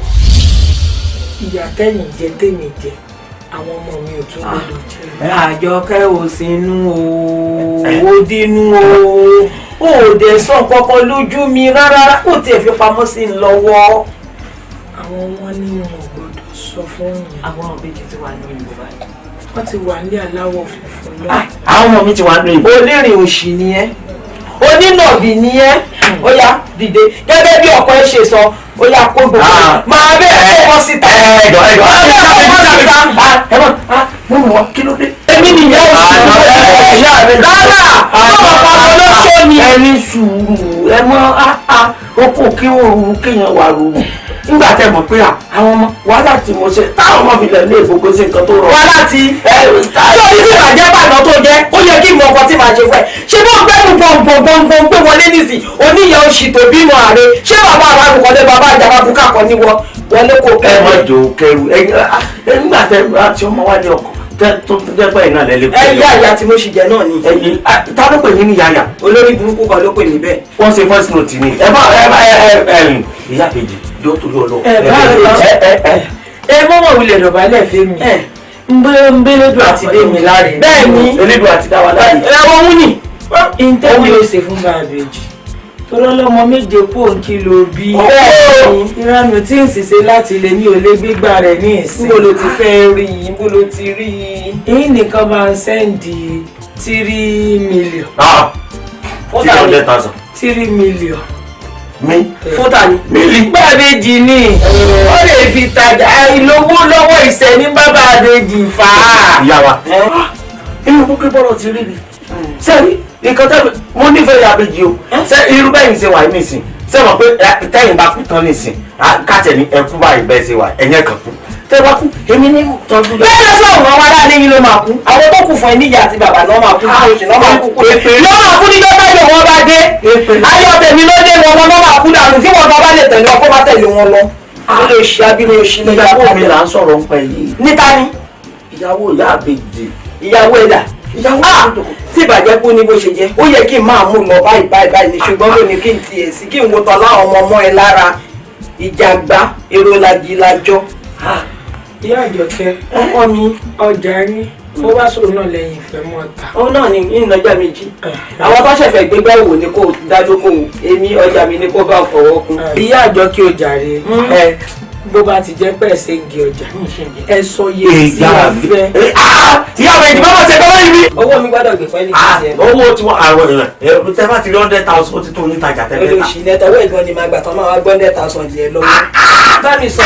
Ìyà tẹ̀yìn jẹ tèmi jẹ, àwọn ọmọ mi ò tún gbọdọ̀ jẹ. Àjọkẹ́ ò sínú o, ó dínú o, ó dẹ̀ sàn kankan lójú mi rárá, kò tiẹ̀ fi pamọ́ sí i lọ́wọ́. Àwọn wọn ní wọn ò gbọdọ̀ sọ fún yàn. Àwọn ìbejì ti wà ní òyìnbó báyìí. Wọ́n ti wà ní aláwọ̀ funfun lọ. Àwọn ọmọ mi ti wà ní òyìnbó. Onírìn òṣì ni ẹ́, onínàbì ni ẹ́, ó yá dìde gẹ́gẹ́ bí ọkọ ẹ ṣe sọ, ó yá kó gbogbo máa bẹ́ẹ̀ kó wọ́n síta. Ẹ̀ẹ́dọ̀ ẹ̀dọ̀ máa bẹ́ẹ̀ kó wọ́n síta. Ẹ mọ̀ mo mọ̀ kí ló dé. Èmi nìyẹn ò sí ìyá mi. Rárá, ọmọ pàmò lọ́sọ̀ ni. Ẹ ní sùúrù, ẹ mọ oko kí òru kéèyàn wà rúru. Nígbà tẹ́ mọ̀ pé àwọn ọmọ wàhálà tí mo ṣe táwọn ọmọ fi lẹ̀ lé ìgbógun sí nǹkan tó rọrùn. Wàhálà tí sórí tí ìbàjẹ́ bàdàn tó jẹ́, ó yẹ kí n mọ ọkọ tí màá ṣe fún ẹ. Ṣé bó gbẹ́nu gbọ̀ngbọ̀ngbọ̀ngbọ̀n gbé wọlé nísì oníyàn oṣì tó bímọ ààrẹ, ṣé bàbá àbárùkọ lé bàbá àjàmá bùkà kan níwọ wọlé kò Ẹ mọ jò kẹrù ẹ nígbà tẹ́ àti ọmọ wa ní ọkọ tó jẹ́ pé iná lẹ́lẹ́. Ẹ ìyá ìyá tí mo ṣì jẹ náà ni. Ẹyin ta ló pè yín ní yàyà? Olórí burúkú kan ló pè mí bẹ́ẹ̀. Wọ́n ṣe voice note ni. Ẹ bá ẹ bá ẹ ẹ ìyá kejì yóò torí ọlọ. Ẹ bá ẹ ẹ mọ́mọ́ wulẹ̀ dọ̀bálẹ̀ fẹ́ mi. Ń bẹ́lẹ́dùn àti dé mi láre. Bẹ́ẹ̀ ni. Elédùn àti dá wa láre. Ẹ wọ́n mú nì. Ìntẹ́mi ò ṣe fún bàbá ìbejì. Torọ́ lọ́mọ méje kú òǹkì ló bí. Ìranù tí ń ṣiṣẹ́ láti lè ní olé gbígbà rẹ̀ ní ìsìn. Níbo ló ti fẹ́ rí i? Níbo ló ti rí i? Èyí nìkan máa ń sẹ́ǹdì 3 million. 300,000. 3 million. Mi. Fún ta ni? Mílí. Gbàdéjì ni ó lè fi tajà ìlówó lọ́wọ́ ìṣẹ́ ní bàbá àdéjì fà á. Ìyá wa. Inú kúkú bọ́rọ̀ ti rí ni. Sẹ́ni nǹkan tẹ́ mo nífẹ̀ẹ́ ìyá àbèjì o. Ṣé irú bẹ́ẹ̀ ń ṣe wà nísìn? Ṣé mọ̀ pé tẹ́yìn bá kú tán nísìn? Káàtẹ̀ ní ẹkú báyìí bẹ́ẹ̀ ṣe wà ẹ̀yẹ́ kan kú. Tẹ́ bá kú èmi ní tọ́jú. Bẹ́ẹ̀ lọ sọ̀rọ̀ àwọn aráalé yín ló máa kú. Àwọn tó kù fún ẹ níyà àti bàbá náà máa kú ní oṣù náà máa kú kú. Ló máa kú níjọ́ táyọ̀ wọn bá dé. Ayọ̀ tèmi ló dé wọn wọn máa kú dànù tí wọn bá lè tẹ̀lé ọkọ bá tẹ̀lé wọn lọ. Ó lè ṣe abínú oṣù ní ìyàwó mi là ń sọ̀rọ̀ ń pẹ́ yìí. Níta ni. Ìyàwó ìyá àbèjì. Ìyàwó ẹ̀dà. Tí ìbàjẹ́ kú ní bó ṣe jẹ́ ó yẹ kí n máa mú lọ báyìí báyìí báyìí ní ṣùgbọ́n lónìí kí n tiẹ̀ sí kí n wo tán láwọn ọmọ ọmọ ẹ lára ìjàgbá èrò làjì làjọ. Ìyá Àjọkẹ́ ọkọ mi ọjà yín ó wá sóun náà lẹ́yìn ìfẹ́ mọ́ ta. Òun náà ni ìnájà méjì àwọn tó ṣẹ̀fẹ̀ gbégbá ìwò ni kò dájú kò èmi ọjà mi ni kò bá fọwọ́ kún. Ìyá Àjọkẹ́ ọjà rè é bó bá ti jẹ́ pẹ́ ṣe ń gé ọjà ẹ sọ iye tí a fẹ́. Ìyá àbèjì bá wọ́n ṣe gbọ́dọ̀ yìí. Owó mi gbọ́dọ̀ gbé pẹ́ẹ́lí kìí ṣe. Owó tí wọ́n àwọn èèyàn tẹ́ bá ti rí 100,000 ó ti tó onítajà tẹ́lẹ̀ ta. Olóṣì nẹ́tọ̀ owó ìgbọ́n ni màá gbà tán máa wá gbọ́ 100,000 jẹ lọ́wọ́. Bá mi sọ.